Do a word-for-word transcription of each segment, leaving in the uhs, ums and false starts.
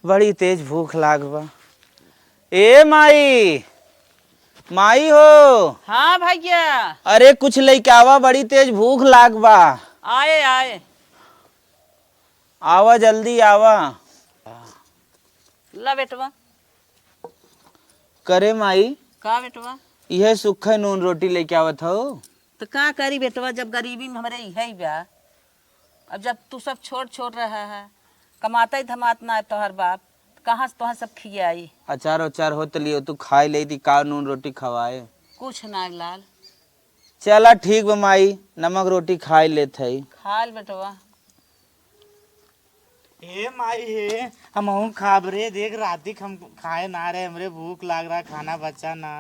बड़ी तेज भूख लाग बा। ए माई, माई हो। हाँ भैया। अरे कुछ लइके आवा, बड़ी तेज भूख लाग बा। आए, आए। आवा, जल्दी आवा। ला बेटवा। करे माई। का बेटवा? इहे सुखे नून रोटी लइके आवत हौ। त का करी बेटवा, जब गरीबी में हमरे इहे ही बा। अब जब तू सब छोट छोट रहा है, कमाता ही धमात ना है तोहर बाप, त कहाँ से तोहर सब खियाई? अचार उचार होत लियो, तू खाई लेती, का नून रोटी खवाए? कुछ ना लाल। चला ठीक बा माई, नमक रोटी खाई लेत हई। खा ल बेटवा। हे माई हे, हमहू खाब रे, देख राती क हम खाए ना रहे, हमरे भूख लाग रहा, खाना बचा ना।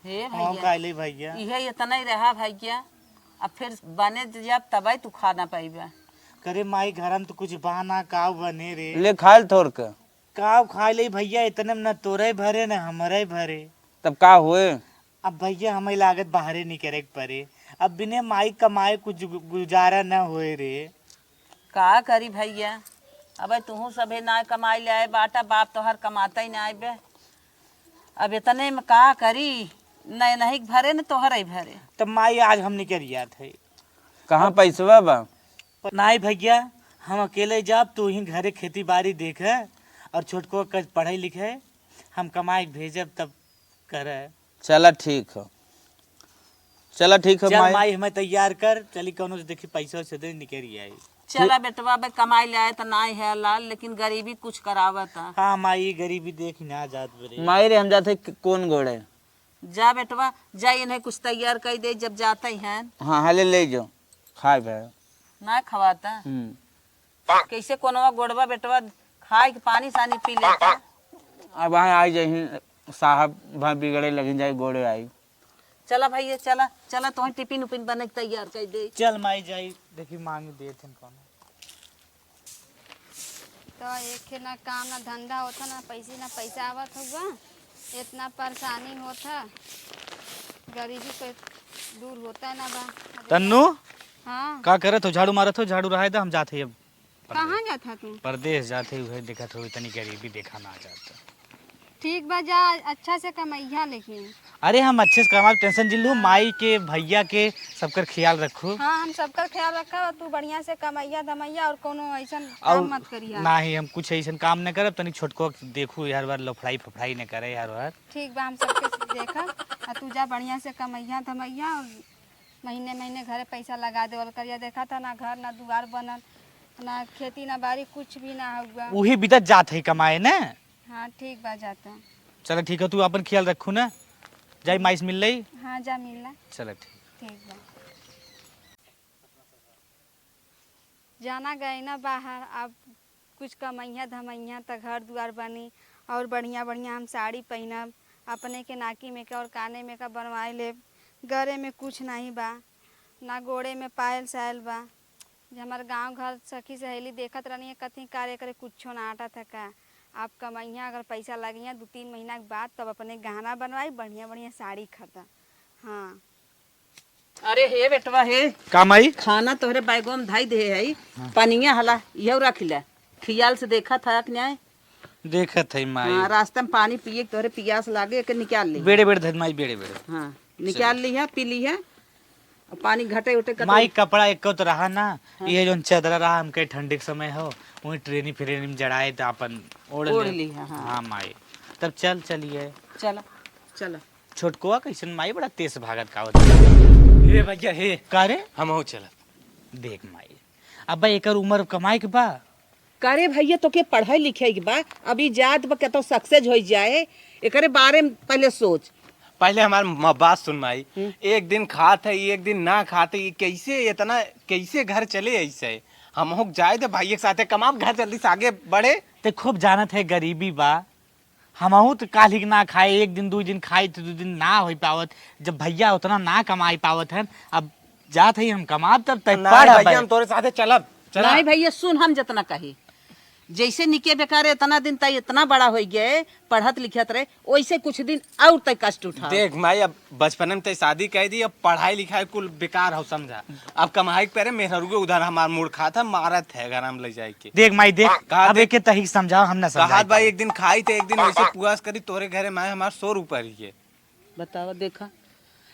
हे हम भैया, खाए ले भैया। इहे इतना ही रहा भैया, अब फिर बने जब तबे तू खा ना पाइबा। करे माई, घर में तो कुछ बा ना, का बने रे? ले खा ल थोड़ के। का खाए ले भैया, इतने में न तोरे भरे न हमरे भरे। तब का हुए? अब भैया हमें लागत बाहरे निकरे के परे। अब बिने माई कमाए कुछ गु-, गुजारा न होए रे। का करी भैया, अब तुहू सभे ना कमाई ले आए बाटा, बाप तोहर कमाता ही ना आए बे। अब इतने में का करी, न नहीं भरे न तोहरे भरे। तब माई आज हम निकल जात है। कहाँ पैसवा बा? नाई भैया, हम अकेले जाब, तू ही घरे खेती बाड़ी देखे और छोटको के पढ़ाई लिखे, हम कमाई के भेजब तब करे। चला ठीक हो, चला ठीक हो चल माई। माई, हमें तैयार कर, चली कौनो से देखी पैसा से दे निकल आई। चला बेटवा, अब कमाई ले आए त नाई है लाल, लेकिन गरीबी कुछ करावत है। हाँ माई, गरीबी देख ना जात बरे। माई रे, हम जाते क-, कौन गोड़े? जा बेटवा, जा इन्हें कुछ तैयार कर दे, जब जाते ही हैं। हाँ, हाले ले जाओ, खाए बे। ना खवाता। हम्म। कैसे कोनवा गोड़वा बेटवा खाए के पानी सानी पी लेता। अब वहाँ आई जाई साहब, वहाँ बिगड़े लगिन जाए गोड़े आई। चला भैया, चला, चला, तोहे टिफिन उफिन बने के तैयार कर दे। चल माई जाई, देखी मांगी देत हन कौनो। तो एक ना काम ना धंधा होता, ना पैसे ना पैसा आवत होगा, इतना परेशानी होता, गरीबी के दूर होता ना बा। तन्नू, हाँ। का करत हो? झाड़ू मारत हो? झाड़ू रहाय दा, हम जात हई अब। कहाँ जात हा तू? परदेस जात हई, उहे देखत हो, इतनी गरीबी देखा ना जात। ठीक बा, जा अच्छा से कमैहा लेकिन। अरे हम अच्छे से कमाब, tension जिन लू, हाँ। माई के, भैया के, सबकर ख्याल रखू। हाँ, हम सबकर ख्याल रखब, तू बढ़िया से कमैहा धमैहा और कोनो ऐसन और काम मत करिहा। नाही, हम कुछ ऐसन काम न करब, तनी छोटको के देखू, हर बार लफड़ाई फफड़ाई न करे हर बार। ठीक बा, हम सबके देखब, आ तू जा बढ़िया से कमैहा धमैहा और महीने महीने घरे पैसा लगा देवल करिया। देखा था ना घर ना दुआर बनल, ना खेती ना बाड़ी, कुछ भी ना हुआ। उही बिदत जात है कमाए न। हाँ, ठीक बा, जाता। चला ठीक है, तू अपन ख्याल रखू ना। जाई माई से मिल लई। हाँ, जा मिल ला। चला ठीक। ठीक बा। जाना गए ना बाहर, अब कुछ कमैहा धमैहा त घर दुआर बनी और बढ़िया बढ़िया हम साड़ी पहिनब, अपने के नाकी में का और काने में का बनवाए लेब। गरे में कुछ नहीं बा, ना गोड़े में पायल सायल बा। जे हमार गाँव घर सखी सहेली देखत रहनी है, कथी करे करे कुछो ना आटा था का। आप कमैहा अगर पैसा लगिया दू तीन महीना के बाद, तब अपने गहना बनवाई, बढ़िया बढ़िया साड़ी खरीदा। हाँ। अरे हे बेटवा हे। का माई? खाना तोहरे बैगो में धई दे है, हाँ। पनिया हला, यहू रख ले। खियाल से देखा था कि नहीं? देखत है माई। हाँ, रास्ता में पानी पिए के तोहरे पियास लागे, एके निकाल ले। बेड़े बेड़े धर माई, बेड़े बेड़े। हाँ, निकाल लिहा, पी लिहा। और पानी घटे उटे कतई माई, कपड़ा एको तो रहा ना, हाँ। ये जोन चदरा रहा हमके ठंडी के समय हो, वही ट्रेनी फ्रेनी में जड़ाए त अपन ओढ़ ओढ़ ले। लिहा, हाँ। हाँ माई, तब चल, चलिए। चला, चला। छोटकुआ कैसन माई, बड़ा तेज भागत का होता। हे भैया, हे। का रे? हमहू चलत। देख माई, अब एकर उम्र कमाए के बा। का रे भैया, तोके पढ़े लिखे के बा, अभी जात बा, केतो success होई जाए, एकरे बारे में पहले सोच। पहले हमार म-, बात सुन माई, हम्म। एक दिन खात है, एक दिन ना खात है, ये कैसे इतना, कैसे घर चले ऐसे? हमहू के जाए दे भाई, एक साथे कमाब, घर जल्दी से आगे बढ़े। ते खूब जानत है गरीबी बा, हमहू तो काल्हि के ना खाए, एक दिन, दू दिन खाए, तो दू दिन ना होई पावत। जब भैया उतना ना कमाई पावत हन, अब जात हई हम कमाब, तब तय ना पढ़ भैया, भाई। हम तोरे साथे चलब, चला। नहीं भैया, सुन, हम जितना कही, जैसे निके बेकारे इतना दिन तई इतना बड़ा होइ गए, पढ़त लिखत रहे, वैसे कुछ दिन और तई कष्ट उठा। देख माई, अब बचपन में तई शादी कइ दी, अब पढ़ाई लिखाई कुल बेकार हो समझा। अब कमाई के परे मेहररुए उधार हमार मूड़ खात है, मारत है घर हम ले जाए के। देख माई, देख, कहा अब देख, एके तही समझाओ, हम ना समझाई कहात भाई पाई। एक दिन खाई थे, एक दिन वैसे पुआस करी, तोरे घरे माए हमार सौ रुपया रही है। बतावा देखा।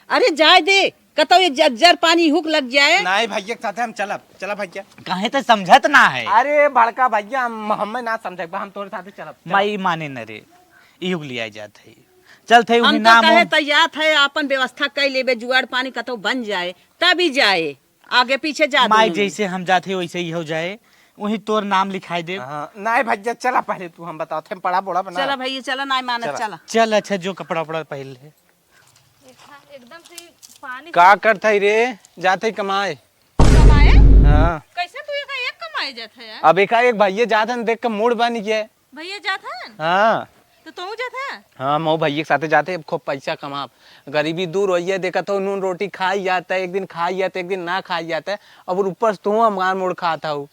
अरे जाए दे, कतौ एक जज्जर पानी हुक लग जाए। नहीं भैया के साथे हम चलब, चला भैया। काहे त समझत ना है। अरे बड़का भैया, हम, हमें ना समझे, हम तोरे साथे चलब, चला। माई माने न रे, इहुक लिया जात है। चल थे हम उन्हीं तो नाम कहे उम- तैयार है, आपन व्यवस्था कर लेबे, जुआड़ पानी कतौ बन जाए, तभी जाए, आगे पीछे जा माई दूँ। जैसे हम जात है वैसे ही हो जाए, वहीं तोर नाम लिखाई दे। हाँ, नहीं भैया, चला पहले तू, हम बताओ थे, हम पड़ा बोला बना। चला भैया, चला, नहीं मानत, चला। चला। चल अच्छा, जो कपड़ा उपड़ा पहन ले। देखा, एकदम से ही पानी का से करत है रे? जात है कमाए। कमाए? हाँ। कैसे तू एकाएक कमाए जात है यार? अब एकाएक भैया जात हन, देख के मूड बन गया। भैया जात हन? हाँ। तो तू जात है? हाँ, मऊ भैया के साथे जाते, अब खूब पैसा कमाब। गरीबी दूर होइए, देखत हो, नून रोटी खाई जाता है, एक दिन खाई जाता है, एक दिन ना खाई जाता है। अब ऊपर से तू हमार मूड खाता हो।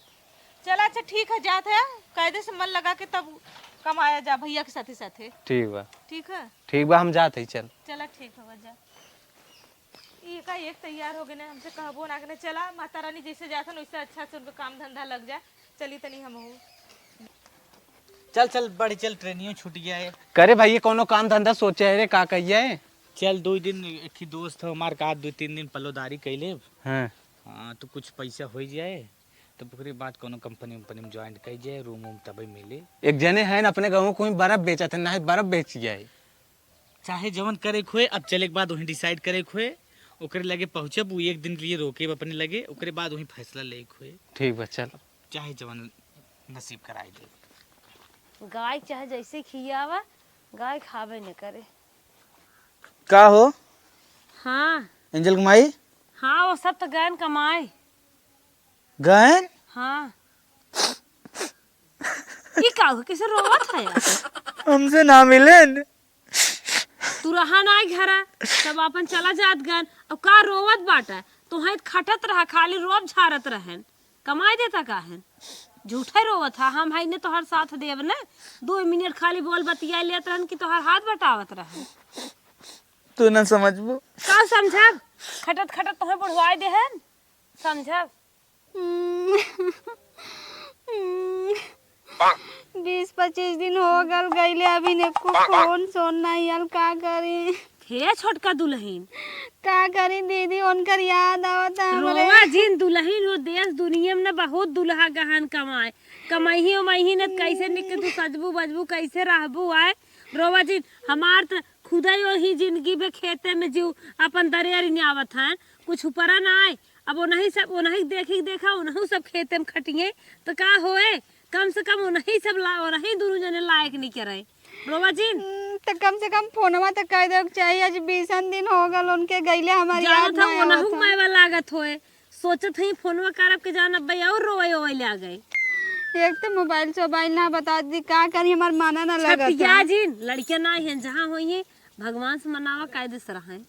चला, अच्छा, ठीक है, जात है, कायदे से मन लगा के तब कमाया जा भैया के साथे साथे। ठीक बा। ठीक है? ठीक बा, हम जात हई, चल। चला, ठीक है, जा। ई एकाएक तैयार हो गए ना, हमसे कहबो ना के ना, चला, माता रानी जैसे जात हन, वैसे अच्छा से उनका काम धंधा लग जाए। चली तनी हमहू। चल, चल, बढ़ चल, ट्रेनियो छूट गया है। करे भाई, ये कोनो काम धंधा सोचे है रे, का कहिए? चल, दो दिन एक ही दोस्त हो हमार, का दो तीन दिन पल्लोदारी कैले। हाँ। हाँ, तो कुछ पैसा हो जाए, तब ओकरे बाद कोनो कंपनी वंपनी में ज्वाइन कर जाए, रूम वूम तबे मिले। एक जने हैं अपने गाँव, कोई बर्फ बेचत है, ना है बर्फ बेच जाए। चाहे जवन करे के होए, अब चले के बाद वहीं डिसाइड करे के होए, ओकरे लगे पहुँचब, उ एक दिन के लिए रोके अपने लगे, ओकरे बाद वहीं फैसला ले के होए। ठीक बा, चल। चाहे जवन नसीब कराई दे। गाय चाहे जैसे खियावा, गाय खाबे न करे। का हो? हाँ। एंजल के माई? हाँ, वो सब तो गयन कमाए। गयन? हाँ। ई का हो, कैसे रोवत है यार? हमसे ना मिलेन। तू रहा ना घरा, तब आपन चला जात गन। अब का रोवत बाटा? तोहे खटत रहा, खाली रोब झारत रहन, कमाई देता काहन? झूठे रोवत हा। हम है ने तोहर साथ देब ने। दो मिनट खाली बोल बतिया लेत रहन कि तोहर हाथ बटावत रहन। तू ना समझबू। का समझब? खटत खटत तोहे बुढ़वाई देहन, समझब? बीस पच्चीस दिन हो गल गईले, अभी ने कुछ फोन सोन नहीं आल, का करी? हे छोटका दुलहिन। का करी दीदी, उनकर याद आवत है हमरे। रोवा जिन दुलहिन हो, देश दुनिया में न बहुत दुलहा गहन कमाए, कमइही उमइही न, कैसे निक तू सजबू बजबू, कैसे रहबू आए। रोवा जिन, हमार त खुदे ओही जिंदगी भे खेते में जीव अपन दरिया रिन्यावत है, कुछ ऊपरा ना आए। अब ओनही सब, ओनही देखी देखा, ओनहू सब खेते में खटिए, त का होए? कम से कम ओनही सब ला-, ओनही दुनू जने लायक नहीं करे। रोवा जिन। हम्म, त कम से कम फोनवा त कह दे के चाहिए। आज बीसन दिन हो गल उनके गईले, हमारी याद जानत ना हम, ओनहू आवत है। मायवा लागत होए। सोचत हई फोनवा करब के जान अब्बे और रोवे ओवे लागे। एक तो मोबाइल सोबाइल ना बता दी, का करी, हमार माना ना लगत छतिया है। जिन, लड़कियां ना हैं, जहाँ होई हैं, भगवान से मनावा, कायदे से रहें।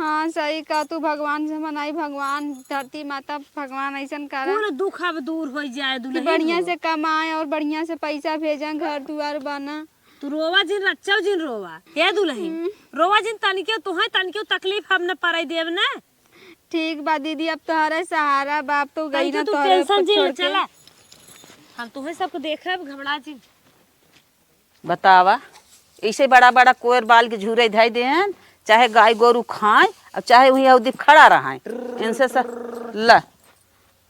हाँ, सही कहा तू, भगवान से मनाई, भगवान, धरती माता, भगवान ऐसन करा कुल दुख अब दूर हो जाए कि दुलहिन बढ़िया हो। से कमाए और बढ़िया से पैसा भेजें, घर दुआर बना। तू रोवा जिन, रच्चो जिन रोवा। हे दुलहिन, हम्म। रोवा जिन, तनिके तुहे तनिके तकलीफ हम न पड़े देब न। ठीक बा दीदी, अब तोहरे सहारा बा, अब तो गई तनिके ना तू तोहरे टेंशन ऊपर जिन छोड़ ले, के। चला। हम तुहे सबको देखब, घबरा जिन। बतावा, ऐसे बड़ा बड़ा कोयर बाल के झूरे धई देहन, चाहे गाय गोरू खाए और चाहे वहीं अवधि खड़ा रहाए। इनसे स-, ल,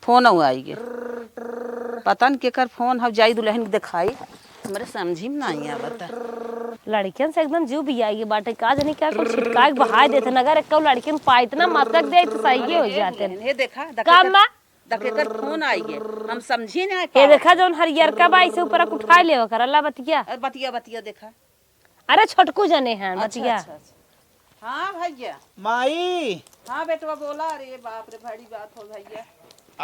फोन आई गे। पता न केकर फोन हव, जाई दुलहिन के देखाई, हमरे समझी में नाहीं आवत। लड़कियन से एकदम जीव बियाई के बाटे, का जाने क्या कुछ छिटकाए के बहाय देते, अगर एक लड़कियन पाए इतना मसक दे तो सही हो जाते। हे देखा, का अम्मा? देख, एकर फोन आई है, हम समझी ना ये का। देखा, जौन हरियरका बा, इसे ऊपर उठा लेवा कर, अल्लाह बतिया। अरे बतिया, बतिया देखा। अरे छोटकू जने हैं, अच्छा, बतिया। अच्छा, अच्छा। हाँ भैया। माई। हाँ बेटवा बोला। अरे बाप रे, बड़ी बात हो भैया।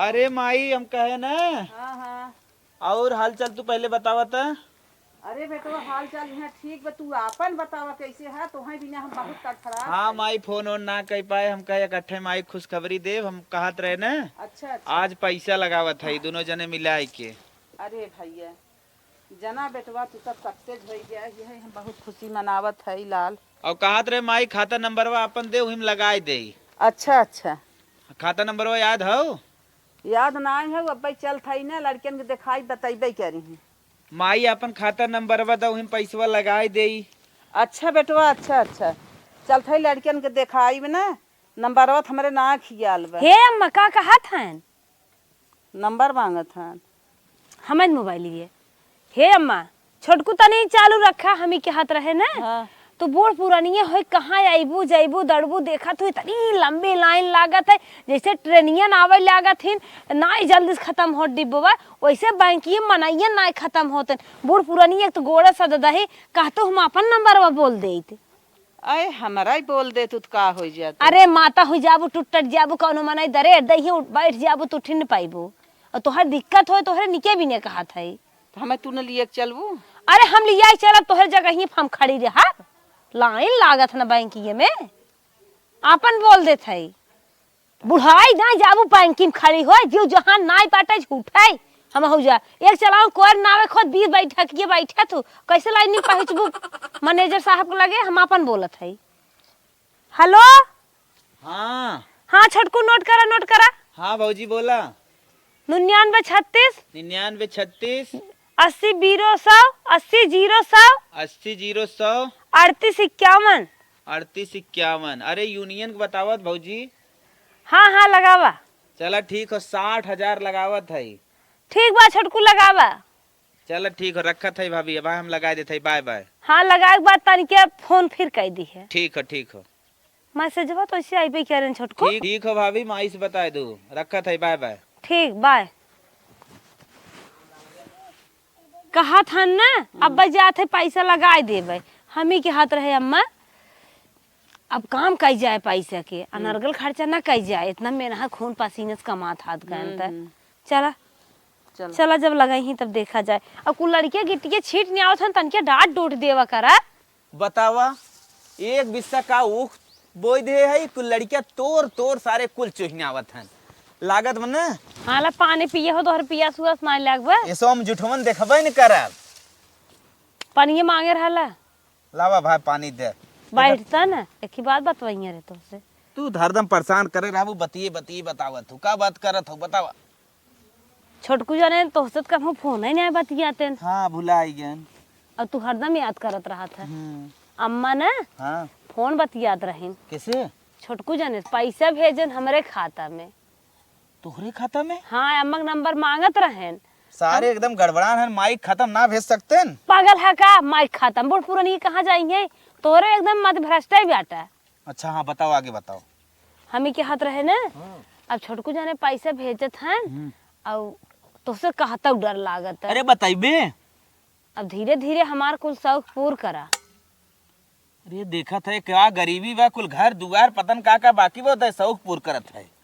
अरे माई, हम कहे ना। हाँ, हाँ। और हाल चाल तू पहले बतावा त। अरे बेटवा, हाल चाल यहाँ ठीक बा, तू आपन बतावा कैसे है? तोहे बिना हम बहुत तड़फड़ा हाँ। माई फोन ओन ना कर पाए, हम कहे इकट्ठे माई खुशखबरी देव, हम कहत रहे न। अच्छा, अच्छा। आज पैसा लगावत है दोनों जने मिलाए के। अरे भइया, जना बेटवा, तू तब success होइ गया, यही हम बहुत खुशी मनावत हई लाल। अउ कहत रहे, माई खाता नंबरवा आपन दे, उहिम लगाइ देई। अच्छा, अच्छा। खाता नंबरवा याद हउ? याद नाहीं हउ, अब्बे चलत हई ना, लड़कियन के देखाई, बतइबे करिहीं। माई आपन खाता नंबरवा द, उहिम पइसवा लगाइ देई। अच्छा बेटवा, अच्छा, अच्छा। चलत हई लड़कियन के देखाइब ना, नंबरवा त हमरे ना खियाल बा। हे अम्मा, का कहत हन? नंबर मांगत हन। हमन मोबाइल लिए। हे अम्मा, छोटकू तनी चालू रखा, हमी के हाथ रहे ना। हाँ। तो बूढ़ पुरानिया होई, कहाँ आइबू, जाइबू, दौड़बू, देखा तू इतनी लंबी लाइन लागत है, जैसे ट्रेनियन आवे लागत हिन, नाई जल्दी से खत्म होत डिब्बवा, वैसे बैंकिये मनइयन नाई खत्म होत हैं। बूढ़ पुरानिया एक तो गोड़े सद दही, कहतो हम अपन नंबरवा बोल देइत। अरे, हमरा ही बोल दे तू, तो का होइ जात? अरे, माता होइ जाबू, टूट टट जाबू, कौनो मनई दरे दही उठ, बैठ जाबू, तू ठिन पाइबू। और तोहर दिक्कत होए, तोहरे निके भी ने कहत है। तो हमें तू न लिए के चलबू? अरे, हम लिया चलब, तोहरे जगह ही हम खड़ी रहब। लाइन लागत न बैंकिये में, आपन बोल देत है। बुढ़ाई ना जाबू बैंकिंग खड़ी होए, जीव जहान नाई बाटे झूठे। हम हो जा, एक चलाओ कोर नावे खुद बीस बैठक के बैठे तू, कैसे लाइन में पहुँचबू? मैनेजर साहब के लगे हम आपन बोलत है। हेलो। हाँ। हाँ छोटकू, नोट करा, नोट करा। हाँ भौजी, बोला। निन्यानवे छत्तीस। निन्यानवे छत्तीस। अस्सी जीरो सौ, अस्सी जीरो सौ। अस्सी जीरो सौ। अड़तीस इक्यावन। अड़तीस इक्यावन। अरे, यूनियन के बतावत भौजी। हाँ, हाँ, लगावा। चला, ठीक हो, साठ हजार लगावत है। ठीक बा छोटकू, लगावा। चला, ठीक हो, रखत है भाभी, अब हम लगा देत है, बाय बाय। हाँ, लगाए के बाद तनिके फोन फिर कइ दिहे। ठीक हो, ठीक हो। मैसेजवा तो ऐसे आइबे करे न छोटकू। ठीक, ठीक हो भाभी, माई से बताइ दू, रखत है, बाय बाय। ठीक, बाय। कहत हन ना, अब्बे जात है, पैसा लगाइ देबे। हमी के हाथ रहे अम्मा, अब काम कइ जाए पैसा के, अनर्गल खर्चा ना कइ जाए, इतना मेहनत खून पसीने से कमात हाथ गए त। हम्म। चला, चला। चला, जब लगइहीं तब देखा जाए। अब कुल लड़किया गिट्टिया छीट नहीं आवत हन, तनके डांट डोट देवा करा। बतावा, एक बिस्सा का ऊख बोइ दे है, कुल लड़किया तोर तोर सारे कुल चुहिन आवत हन। लागत बा ना? हाला पानी पिए हो, तोहर पियास उआस नाई लागबे। एसो हम जुठवन देखबे न करब। पानिये मांगे रहला। लावा भाई, पानी दे। बैठता ना, एक ही बात बतवइया रे तोहसे। तू तो हरदम परेशान करे रहबू, बतिये बतिये बतावत हो। का बात करत हो, बतावा। छोटकू जाने तोहसे त कभू फोन ही नहीं बतियाते न। हाँ, भुलाई गन। और तू हरदम याद करत रहत है। हम्म। अम्मा ना हाँ। फोन बतियात रहिन। कैसे? छोटकू जाने पैसा भेजन हमरे खाता में। तोहरे खाता में? हाँ, अम्मा के नंबर मांगत रहेन। सारे हम एकदम गड़बड़ान हन, माइक खत्म ना भेज सकते न? पागल है का? माइक खत्म, बूढ़ पुरानी कहाँ जाइहे? तोहरे एकदम मत भ्रष्ट ही बाटा। अच्छा, हाँ, बताओ, आगे बताओ। हमी के हाथ रहे न, हाँ। अब छोटकू जाने पैसा भेजत हन, हम्म। और तोसे कहता डर लागत है। अरे, बताइबे। अब धीरे धीरे हमार कुल शौक पूर करा। अरे, देखत है, का गरीबी बा, कुल घर दुआर, पता न का का बाकी बा, उधर शौक पूर करत है।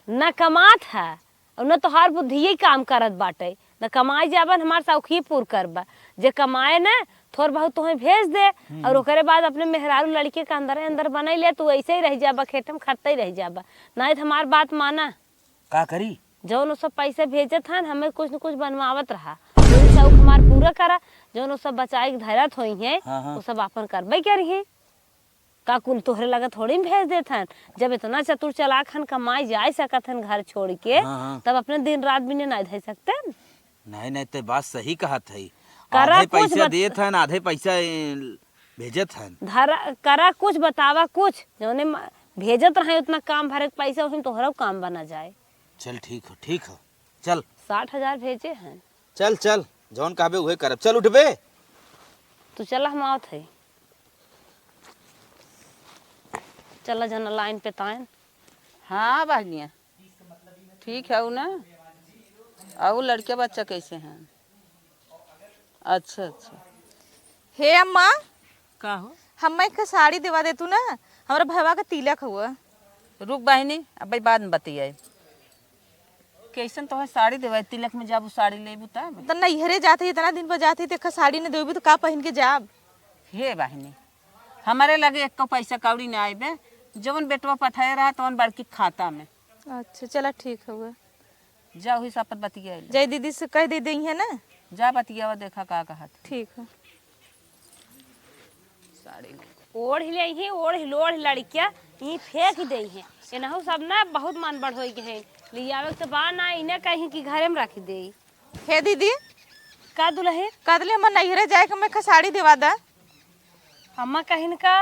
न कमात है, और न तोहार बुद्धि ही काम करत बाटे। न कमाए जाबा, न हमार शौक ही पूर करबा। जे कमाए न, थोर बहुत तोहे भेज दे, हम्म। और ओकरे बाद अपने मेहरारू लड़के के अंदरे अंदर बनई ले, तू ऐसे ही रह जाबा, खेत में खटते ही रह जाबा। नहीं तो हमार बात माना। का करी? जौन उ सब पैसा भेजत हन, हमें कुछ न कुछ बनवावत रहा। वही शौक हमार पूरा करा, जौन उ सब बचाए के धरत होई हैं, हाँ, हाँ। उ सब आपन करबे करी हैं। का कुल तोहरे लगे थोड़ी न भेज देत हन? जब इतना चतुर चालाक हन, कमाई जाए सकत हन घर छोड़ के, हाँ, हाँ। तब अपने दिन रात बिने नाई धइ सकते हन? नहीं, नहीं, ते बात सही कहत है। करा आधे कुछ पैसा बत- देत हन, आधे पैसा, ए, भेजत हन। धरा, करा कुछ, बतावा कुछ। जौने म-, भेजत रहे उतना काम भरे के पैसा, उसमें तोहरा काम बना जाए। चल, ठीक हो, ठीक हो। चल। साठ हजार भेजे हैं। चल, चल, जौन कहबे उहे करब। चल, उठबे। तू चला, हम आवत है। चला, जना लाइन पे तायन। हाँ, बहनिया। ठीक है, उ ना? और लड़के बच्चा कैसे हैं? अच्छा, अच्छा। हे अम्मा, का हो? हम्मा एक साड़ी देवा दे तू ना, हमरा भैया का तिलक हुआ। रुक बहिनी, अब बाद में बतियाई। कैसन तोहे साड़ी देवाई? तिलक में जाबू साड़ी लेबू तब? त नैहरे जात ही, इतना दिन पर जात ही, देखा साड़ी न देबू तो का पहिन के जाब? हे बहिनी, हमारे लगे एको पैसा कौड़ी ना आइबे, जवन बेटवा पठाए रहा तवन बड़की खाता में। अच्छा, चला ठीक हुआ। जा, वही से अपन बतिया ले। जय दीदी से कह दे, देइहे ना। जा बतियावा, देखा का कहत। ठीक है। साड़ी ओढ़ ले ही, ओढ़ लोढ़ लड़किया, ई फेंक दे है। एनहु सब ना बहुत मन बढ़ होई गए हैं, लियावे के तो बा ना, इन्हें कहीं कि घरे में रख दे। हे दीदी, का दुलही? कदले हमर नैहरे जाए के मैं साड़ी देवा दा। अम्मा कहिन का?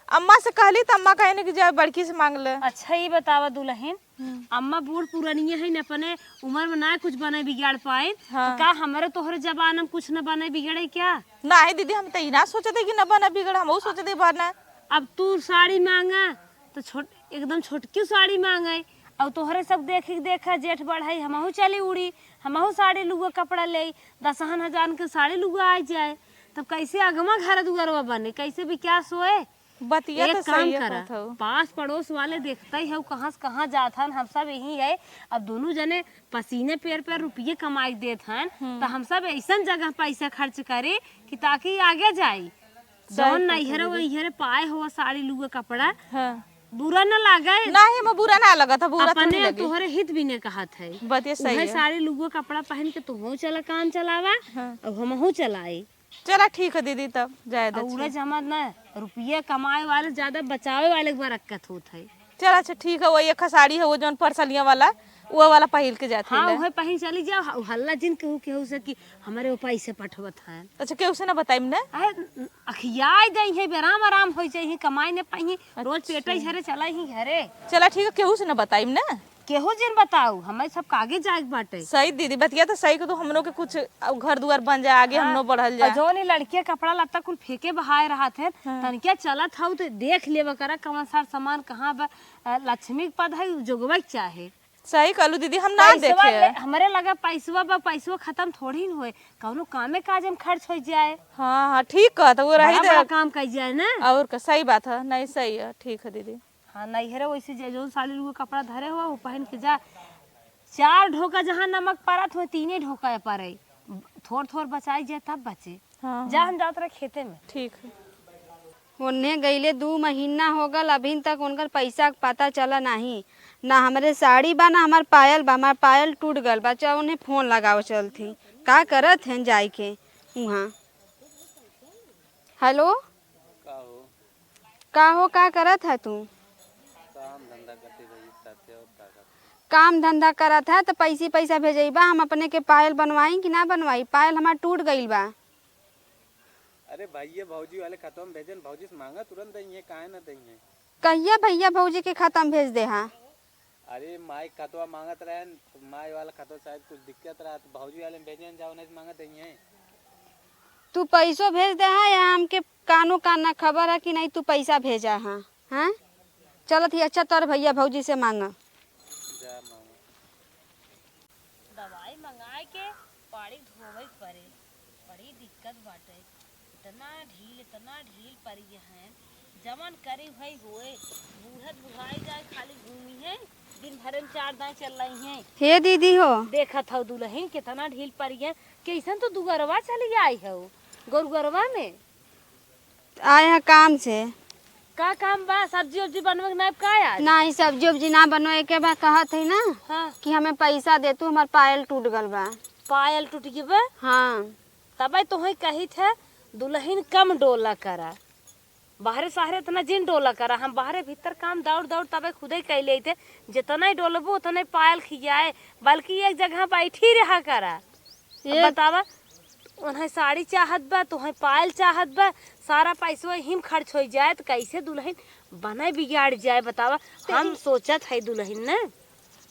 अम्मा से कहली त अम्मा कहिन कि जा बड़की से मांग ले। अच्छा, ई बतावा दुलहिन, हम्म। अम्मा बूढ़ पुरानिया है न, अपने उम्र में ना कुछ बने बिगाड़ पाए, हाँ। तो का हमरे तोहरे जमाना में कुछ न बने बिगड़े क्या? नाही दीदी, हम त ई ना सोचते कि न बने बिगड़े, हम सोचते बने। अब तू साड़ी मांगा तो छोट, एकदम छोटकी साड़ी मांगे, और तोहरे सब देखी देखा जेठ बढ़ाई, हमहू चली उड़ी, हमहू साड़ी लुआ कपड़ा ले, दसहन हजार के साड़ी लुआ आ जाए, तब कैसे अगवा घर दुआरवा बने, कैसे विकास होए? बतिया एक तो काम सही करा, कहत हऊ। पास पड़ोस वाले देखते ही हो कहाँ से कहाँ जात हन, हम सब यही है। अब दोनों जने पसीने पेर पे रुपये कमाई देत हन, हम्म। तो हम सब ऐसन जगह पैसा खर्च करे कि ताकि आगे जाई। सही जौन कहत नैहरे हऊ दीदी। वैहरे पाए हो साड़ी लुआ कपड़ा, हाँ। बुरा न लागे। नाही, हम बुरा ना लगत है, बुरा थोड़ी अपने लगी। तोहरे हित भी ने कहत है। बतिया सही उहे है। साड़ी लुआ कपड़ा पहन के तुहू चला काम चलावा, हाँ। और हमहू चलाई। चला ठीक है दीदी, तब जाए दे और उड़े अच्छा। जमा ना, रुपये कमाए वाले ज्यादा बचावे वाले के बरकत होत है। चला अच्छा ठीक है, वही एक साड़ी है वो जौन परसलिया वाला, वो वाला पहिर के जात हाँ, है। उहे पहिर चली जाओ, ह-, हल्ला जिन केहू केहू से कि हमरे वो पैसे पठवत हैं। अच्छा, केहू से ना बताइम ना? अरे, अखियाई दई है, बेराम आराम होई जाई है, कमाई न पाई है, रोज अच्छा। पेटे झरे चला ही घरे। चला ठीक है, केहू से ना बताइम ना? केहू जिन बताऊ, हमें सब कागे जाए के बाटे। सही दीदी, बतिया तो सही को, तो हमनों के कुछ घर दुआर बन जाए, आगे हाँ, हमनों बढ़ल और जाए। जौन ई लड़किया कपड़ा लत्ता कुल फेंके बहाए रहत हैं, हाँ। तनिका चलत हऊ तो देख लेवा करा कौन सार सामान कहाँ बा, अ, लक्ष्मी के पद है, जोगवा के चाहे। सही कहलू दीदी, हम ना पैसवा देखे। ले, हमरे लगा पैसवा बा, पैसवा खत्म थोड़ी न होए, कौनो कामे काज में खर्च हो जाए। हाँ, हाँ, ठीक कहत, वो रही बड़ा, दे। बड़ा काम कई जाए ना। और का, सही बात है, नहीं सही है, ठीक है दीदी। हाँ, नैहरे वैसे जे जौन साड़ी लुआ कपड़ा धरे हो, वो पहन के जा। चार ढोका जहाँ नमक परत हो, तीने ढोका परे। थोड़ थोड़ बचाई जाए तब बचे। हाँ, जा, हाँ। हम जात रहे खेते में। ठीक है। ओन्हे गईले दू महीना हो गल, अभिन तक उनकर पैसा के पता चला नाही। ना हमरे साड़ी बा, ना हमार पायल बा। हमार पायल टूट गल बा। चल, उन्हें फोन लगाओ चलती। का करत हैं जाई के उहाँ? हेलो? का हो? का हो, का करत है तू? काम धंधा करते भाई, साथे और का करते? काम धंधा करत है तो पैसे पैसा भेजइबा, हम अपने के पायल बनवाई कि ना बनवाई? पायल हमार टूट गइल बा। अरे भैया, भौजी वाले खतवा में भेजन, भौजी से मांगा, तुरंत दइहे, काहे ना दइहे? कहिया भैया भौजी के खाता में भेज दे हा? अरे माई खतवा मांगत रहन, माई वाला खतवा शायद कुछ दिक्कत रहा, तो भौजी वाले में भेजन जाओ, नहीं तो मांगा दइहे। तू पैसो भेज दे हा या हमके कानो कान ना खबर है कि नहीं तू पैसा भेजा हा, हाँ? चलत ही अच्छा तोर भैया भौजी से मांगा। जा मांगा। दवाई मंगाए के पाड़ी धोवे के परे, बड़ी दिक्कत बाटे। इतना ढील, इतना ढील परी है, जवन करी वही होए। बूढ़त बुढ़ाई जाए, खाली घूमी है, दिन भरे में चार दाएं चल रही हैं। हे दीदी हो। देखत हौ दुलहिन, कितना ढील परी है, कैसन तो दुगरवा चली आई हौ, गोरुगरवा में। आए हैं काम से। का काम बा? सब्जी उब्जी बनवे के नाइब का आज? नाही, सब्जी उब्जी ना बनवे के बा, कहत है ना हाँ। कि हमें पैसा दे तू, हमार पायल टूट गल बा। पायल टूट गई बा? हाँ। तबे तोहे कहित है, दुलहिन कम डोला करा। बाहरे साहरे इतना जिन डोला करा, हम बाहरे भीतर काम दौड़ दौड़ तबे खुदे कइ लेते। जितना ही डोलबू, उतना ही पायल खियाए, बल्कि एक जगह बैठी रहा करा। अब ये बतावा, उन्हें साड़ी चाहत बा, तोहें पायल चाहत बा, सारा पैसवा हिम खर्च होइ जाए, त कैसे दुलहिन बने बिगाड़ जाए, बतावा। हम सोचत है दुलहिन न।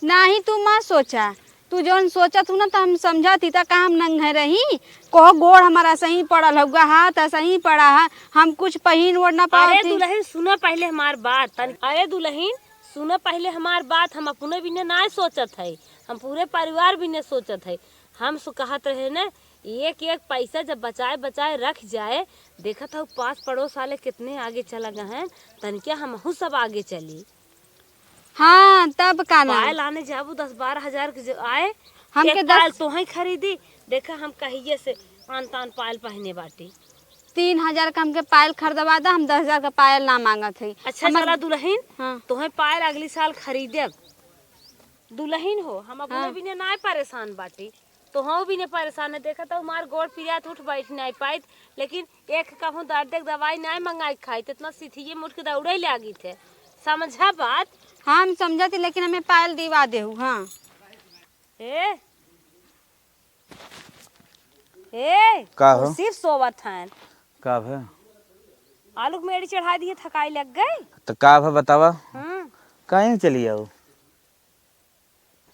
नाही, तू मत सोचा, तू जौन सोचत हू ना, त हम समझत ही, त का हम नंगे रही? कहो गोड़ हमारा सही पड़ल हउआ, हाथ सही पड़ा है, हम कुछ पहिन ओढ़ ना अरे पावत ही। दुलहिन, सुना पहले हमार बात, तन-, अरे दुलहिन, सुना पहले हमार बात, हम अपने बिने ना सोचत है, हम पूरे परिवार बिने सोचत है। हम सु कहत रहे न, एक एक पैसा जब बचाए बचाए रख जाए, देखत हऊ पास पड़ोस वाले कितने आगे चला गए हैं, तनिका हमहू सब आगे चली। हाँ, तब का ना। पायल आने जाबू दस बारह हजार के जो आए, हमके एक पायल दस तोहई खरीदी। देखा हम कहिए से आन तान पायल पहने बाटी। तीन हजार का हमके पायल खरीदवा दा, हम दस हजार का पायल ना मांगत हई। अच्छा, हमार चला दुलहिन, हाँ। तोहे पायल अगली साल खरीदेब। दुलहिन हो, हम अपने हाँ। बिने नाय परेशान बाटी। तोहउ बिने परेसान है, देखत हउ मार गोड़ पिरात, उठ बैठ नाहीं पाइत, लेकिन एक कहूँ दर्द के दवाई नाहीं मंगाइ के खाइत, इतना सिथिये में उठ के दौड़े लागित है। समझा बात? हाँ, हम समझत ही, लेकिन हमें पायल दिवा देहु। हाँ। ए, ए, का हो? कुर्सी पे सोवत हन। का भे? आलू के मेड़ी चढ़ाइ दिहे, थकाई लग गई। त का भे बतावा? हाँ। काहे चली आओ?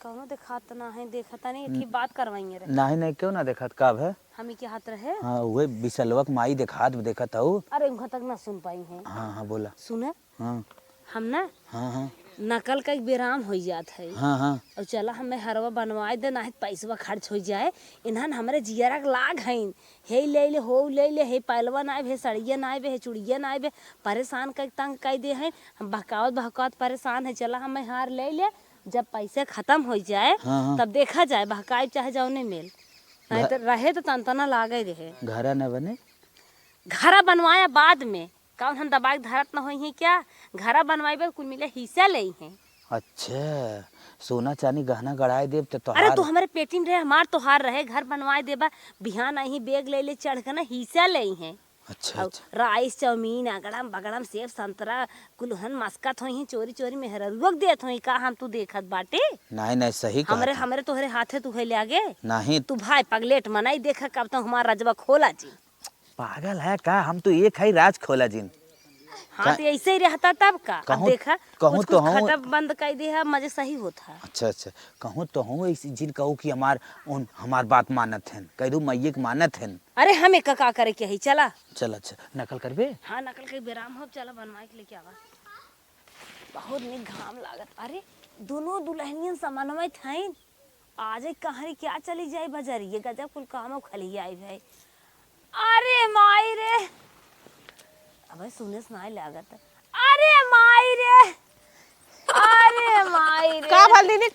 कौनो देखात ना है, देखता नहीं, एक ही बात करवाइए रहे। नहीं, नहीं, क्यों ना देखात, का भे? हम ही के हाथ रहे। हाँ, उहे बिसलवा के माई देखात, देखत हऊ। अरे, उनका तक ना सुन पाई है। हाँ, हाँ, बोला। सुने? हाँ। हम ना हाँ, हाँ। नकल का एक बेराम होइ जात है। हाँ, हाँ। और चला हमें हरवा बनवाए दे, नाहीं त पैसवा खर्च होइ जाए। इन्हन हमरे जियरा के लाग हईन। हे ले ले, हो ले ले, हे पैलवा नाइब, हे सड़िया नाइब, हे चुड़िया नाइब, परेसान कइ तंग कइ दे हैं। हम बहकावत बहकावत परेसान है, चला हमें हार ले ले, जब पैसे खतम होइ जाए, हाँ, हाँ। तब देखा जाए, बहकाइब चाहे जौने मेल। नाहीं घ- त रहे त तनतना लागे रहे। घरा न बने? घरा बनवाया बाद में, कौन हम दबाइ के धरत न होई हैं क्या? घरा बनवाइबे कुल मिले हिस्सा लेई हैं। अच्छा, सोना चानी गहना गड़ाए देब त अरे तोहार। तू हमरे पेटी में रहे, हमार तोहार रहे, घर बनवाए देबा, बिहान आई बेग ले ले चढ़ के ना हिस्सा लेई हैं। अच्छा, और अच्छा। राइस, चाउमीन, अगड़म बगड़म, सेब, संतरा, कुल हन मस्कत होई हैं, चोरी चोरी मेहररुआ के देत होई का हम तू देखत बाटे? नाहीं, नाहीं, सही कहत हमरे, हैं। हमरे तोहरे हाथे तू है ले आगे। नाहीं। तू भाई पगलेट मनाई, देखा कब तो हमार रजवा खोला जी। पागल है का? हम तो एक है राज खोला जिन। हाँ, का- तो ऐसे ही रहता तब का? अब कहूँ, देखा, कहूँ कुछ, तो कुछ हूँ। खटब बंद कर दे है, मजे सही होत है। अच्छा, अच्छा, कहूँ तो हूँ ऐसी जिन कहूँ कि हमार, उन, हमार बात मानत हन, कह दू मैये के मानत हन। अरे, हमें का, का करे के है, चला। चल, अच्छा, नकल करबे? हाँ, नकल के बेराम हो, चला बनवाए के लेके आवा। बहुत निक घाम लागत। अरे, दुनो दुलहनियन समन्वय थइन। आज एक कहरी क्या चली जाई बजरिये, गजब कुल काम उखलिया आई भाई। अरे माई रे, अबे सुने से नाई लागत। अरे माई रे, अरे माई रे। का भल दीदी?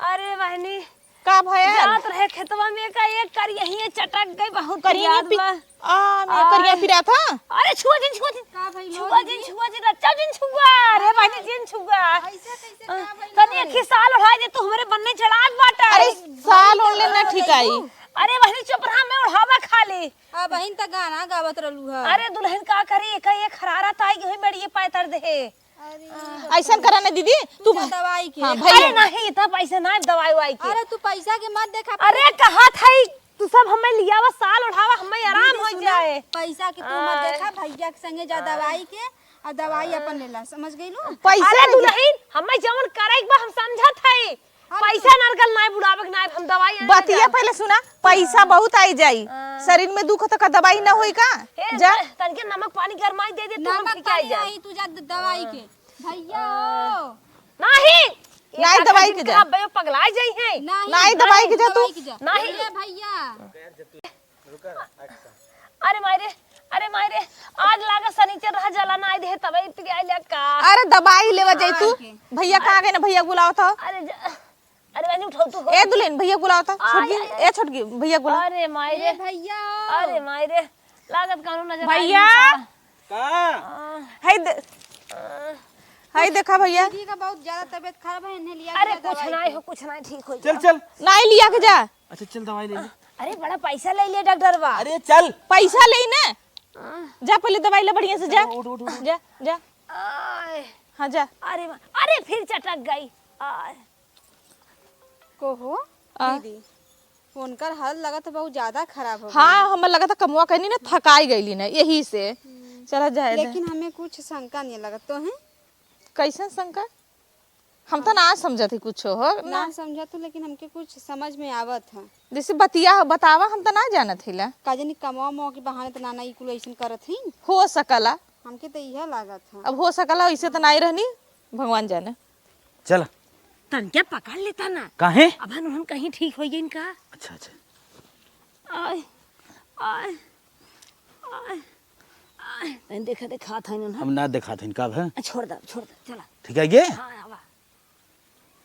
अरे बहनी, का भयल? जात रहे खेतवा में का एक करिया ही चटक गई, बहुत करिया याद पी- बा। आ, मैं आ। करिया पिरात ह। अरे छुआ जिन, छुआ जिन। का भइल हो छुआ जिन, दीदी? छुआ जिन, रच्चा जिन छुआ। अरे अरे। बहनी जिन छुआ। ऐसे कैसे आ, का भइल तनी हो? एक ही साल ओढ़ाई दे, तू हमरे बन्ने चढ़ात बाटा। अरे साल ओढ़ले ना ठीक आई। अरे बहनी चुप रहा, मैं ओढ़ावा खाली। आ बहिन त गाना गावत रहलू ह। अरे दुलहिन का करी, एक, एक हरारत आई गई, मेरी ये पाय तर दे। अरे। अइसन करा ना दीदी, तू तू जा भा-, दवाई के। हाँ, भैया। अरे नहीं, इतना पैसा ना दवाई वाई के। अरे तू पैसा के मत देखा। अरे कहा था ई, तू सब हमें लियावा, साल ओढ़ावा, हमें आराम दीदी हो सुना, जाए। पैसा के तू मत आय। देखा, भैया के संगे जा आय। दवाई के, और दवाई आय। अपन ले ला, समझ गइलू? पैसा अरे नहीं। दुलहिन, हमें जवन करे के बा, हम समझत हई। हम पैसा नरगल नाय बुलावे के नाय, हम दवाई आने बतिया जा। पहले सुना, पैसा बहुत आई जाई, हाँ। शरीर में दुख त का दवाई ना होई का? ए, जा। तनके नमक पानी गरमाई दे दे, तू हम नमक ठीक आई पानी जा। आई, तू जा द-, दवाई के। भैया हाँ। हो। नाही। ये नाई का दवाई खातिर के जा। का अब्बे पगला जाई है? नाही, नाही दवाई के जा तू। दवाई के जा। नाही। ए भैया। अरे माई रे, अरे माई रे, आज लागा सनीचर रहा, जला नाई दे, तबे इतरी आइले का। अरे दवाई लेवा जाई तू। आके। भैया कहाँ गए ना, भैया बुलाओ तो। अरे ज-, अरे बहनी उठाओ तू। ए दुल्हन, भैया बुलाओ तो। आय, छोटकी, आय, आय। ए छोटकी, भैया बुलाओ। अरे माई रे। ए भैया। अरे माई रे, लागत कानू नजर भैया। आई का। का? आ, हाय दे-, आ। हाय देखा भैया। दीदी का बहुत ज्यादा तबीयत खराब है, इन्हें लिया अरे के जा कुछ दवाई नहीं के। हो, कुछ नहीं, ठीक हो चल, जाओ। चल। नहीं लिया के जा। अच्छा, चल दवाई ले ले। अरे, बड़ा पैसा ले ले डॉक्टरवा। अरे, चल। पैसा ले ना। हाँ। जा, पहले दवाई ले बढ़िया से, जा। चल, उठ, उठ, उठ। जा, जा। आय। हाँ, जा। अरे माँ, अरे, फिर चटक गई। आय। को हो, आ। दीदी, उनकर हालत लगत बहुत ज्यादा खराब हो गई। हाँ, हमर लगत कमवा कहनी ना, थकाई गईली ना, यही से। हम्म। चला जाए दे। लेकिन हमें कुछ शंका नहीं लगत, तो है? कैसन शंका? हम त ना समझत ही कुछो हो, ना ना। समझत हो, लेकिन हमके कुछ समझ में आवत है। जैसे बतिया बतावा, हम त ना जानत हिला। का जानी कमवा मवा के बहाने त नाना ई कुल अइसन करत ही। हो सकला। हमके त इहे लागत है। अब हो सकला, ऐसे त नाई रहनी, भगवान जाने। चल। तनके पकड़ लेता ना। काहे? अब हम कहीं ठीक हो गई इनका। अच्छा, अच्छा। आय, आय, आय, आय। तनी देखा, देखात हइन ना। हम ना देखात हइन, का भे? आ, छोड़ दे, छोड़ दे, चला। ठीक है, ये? हाँ, आवा।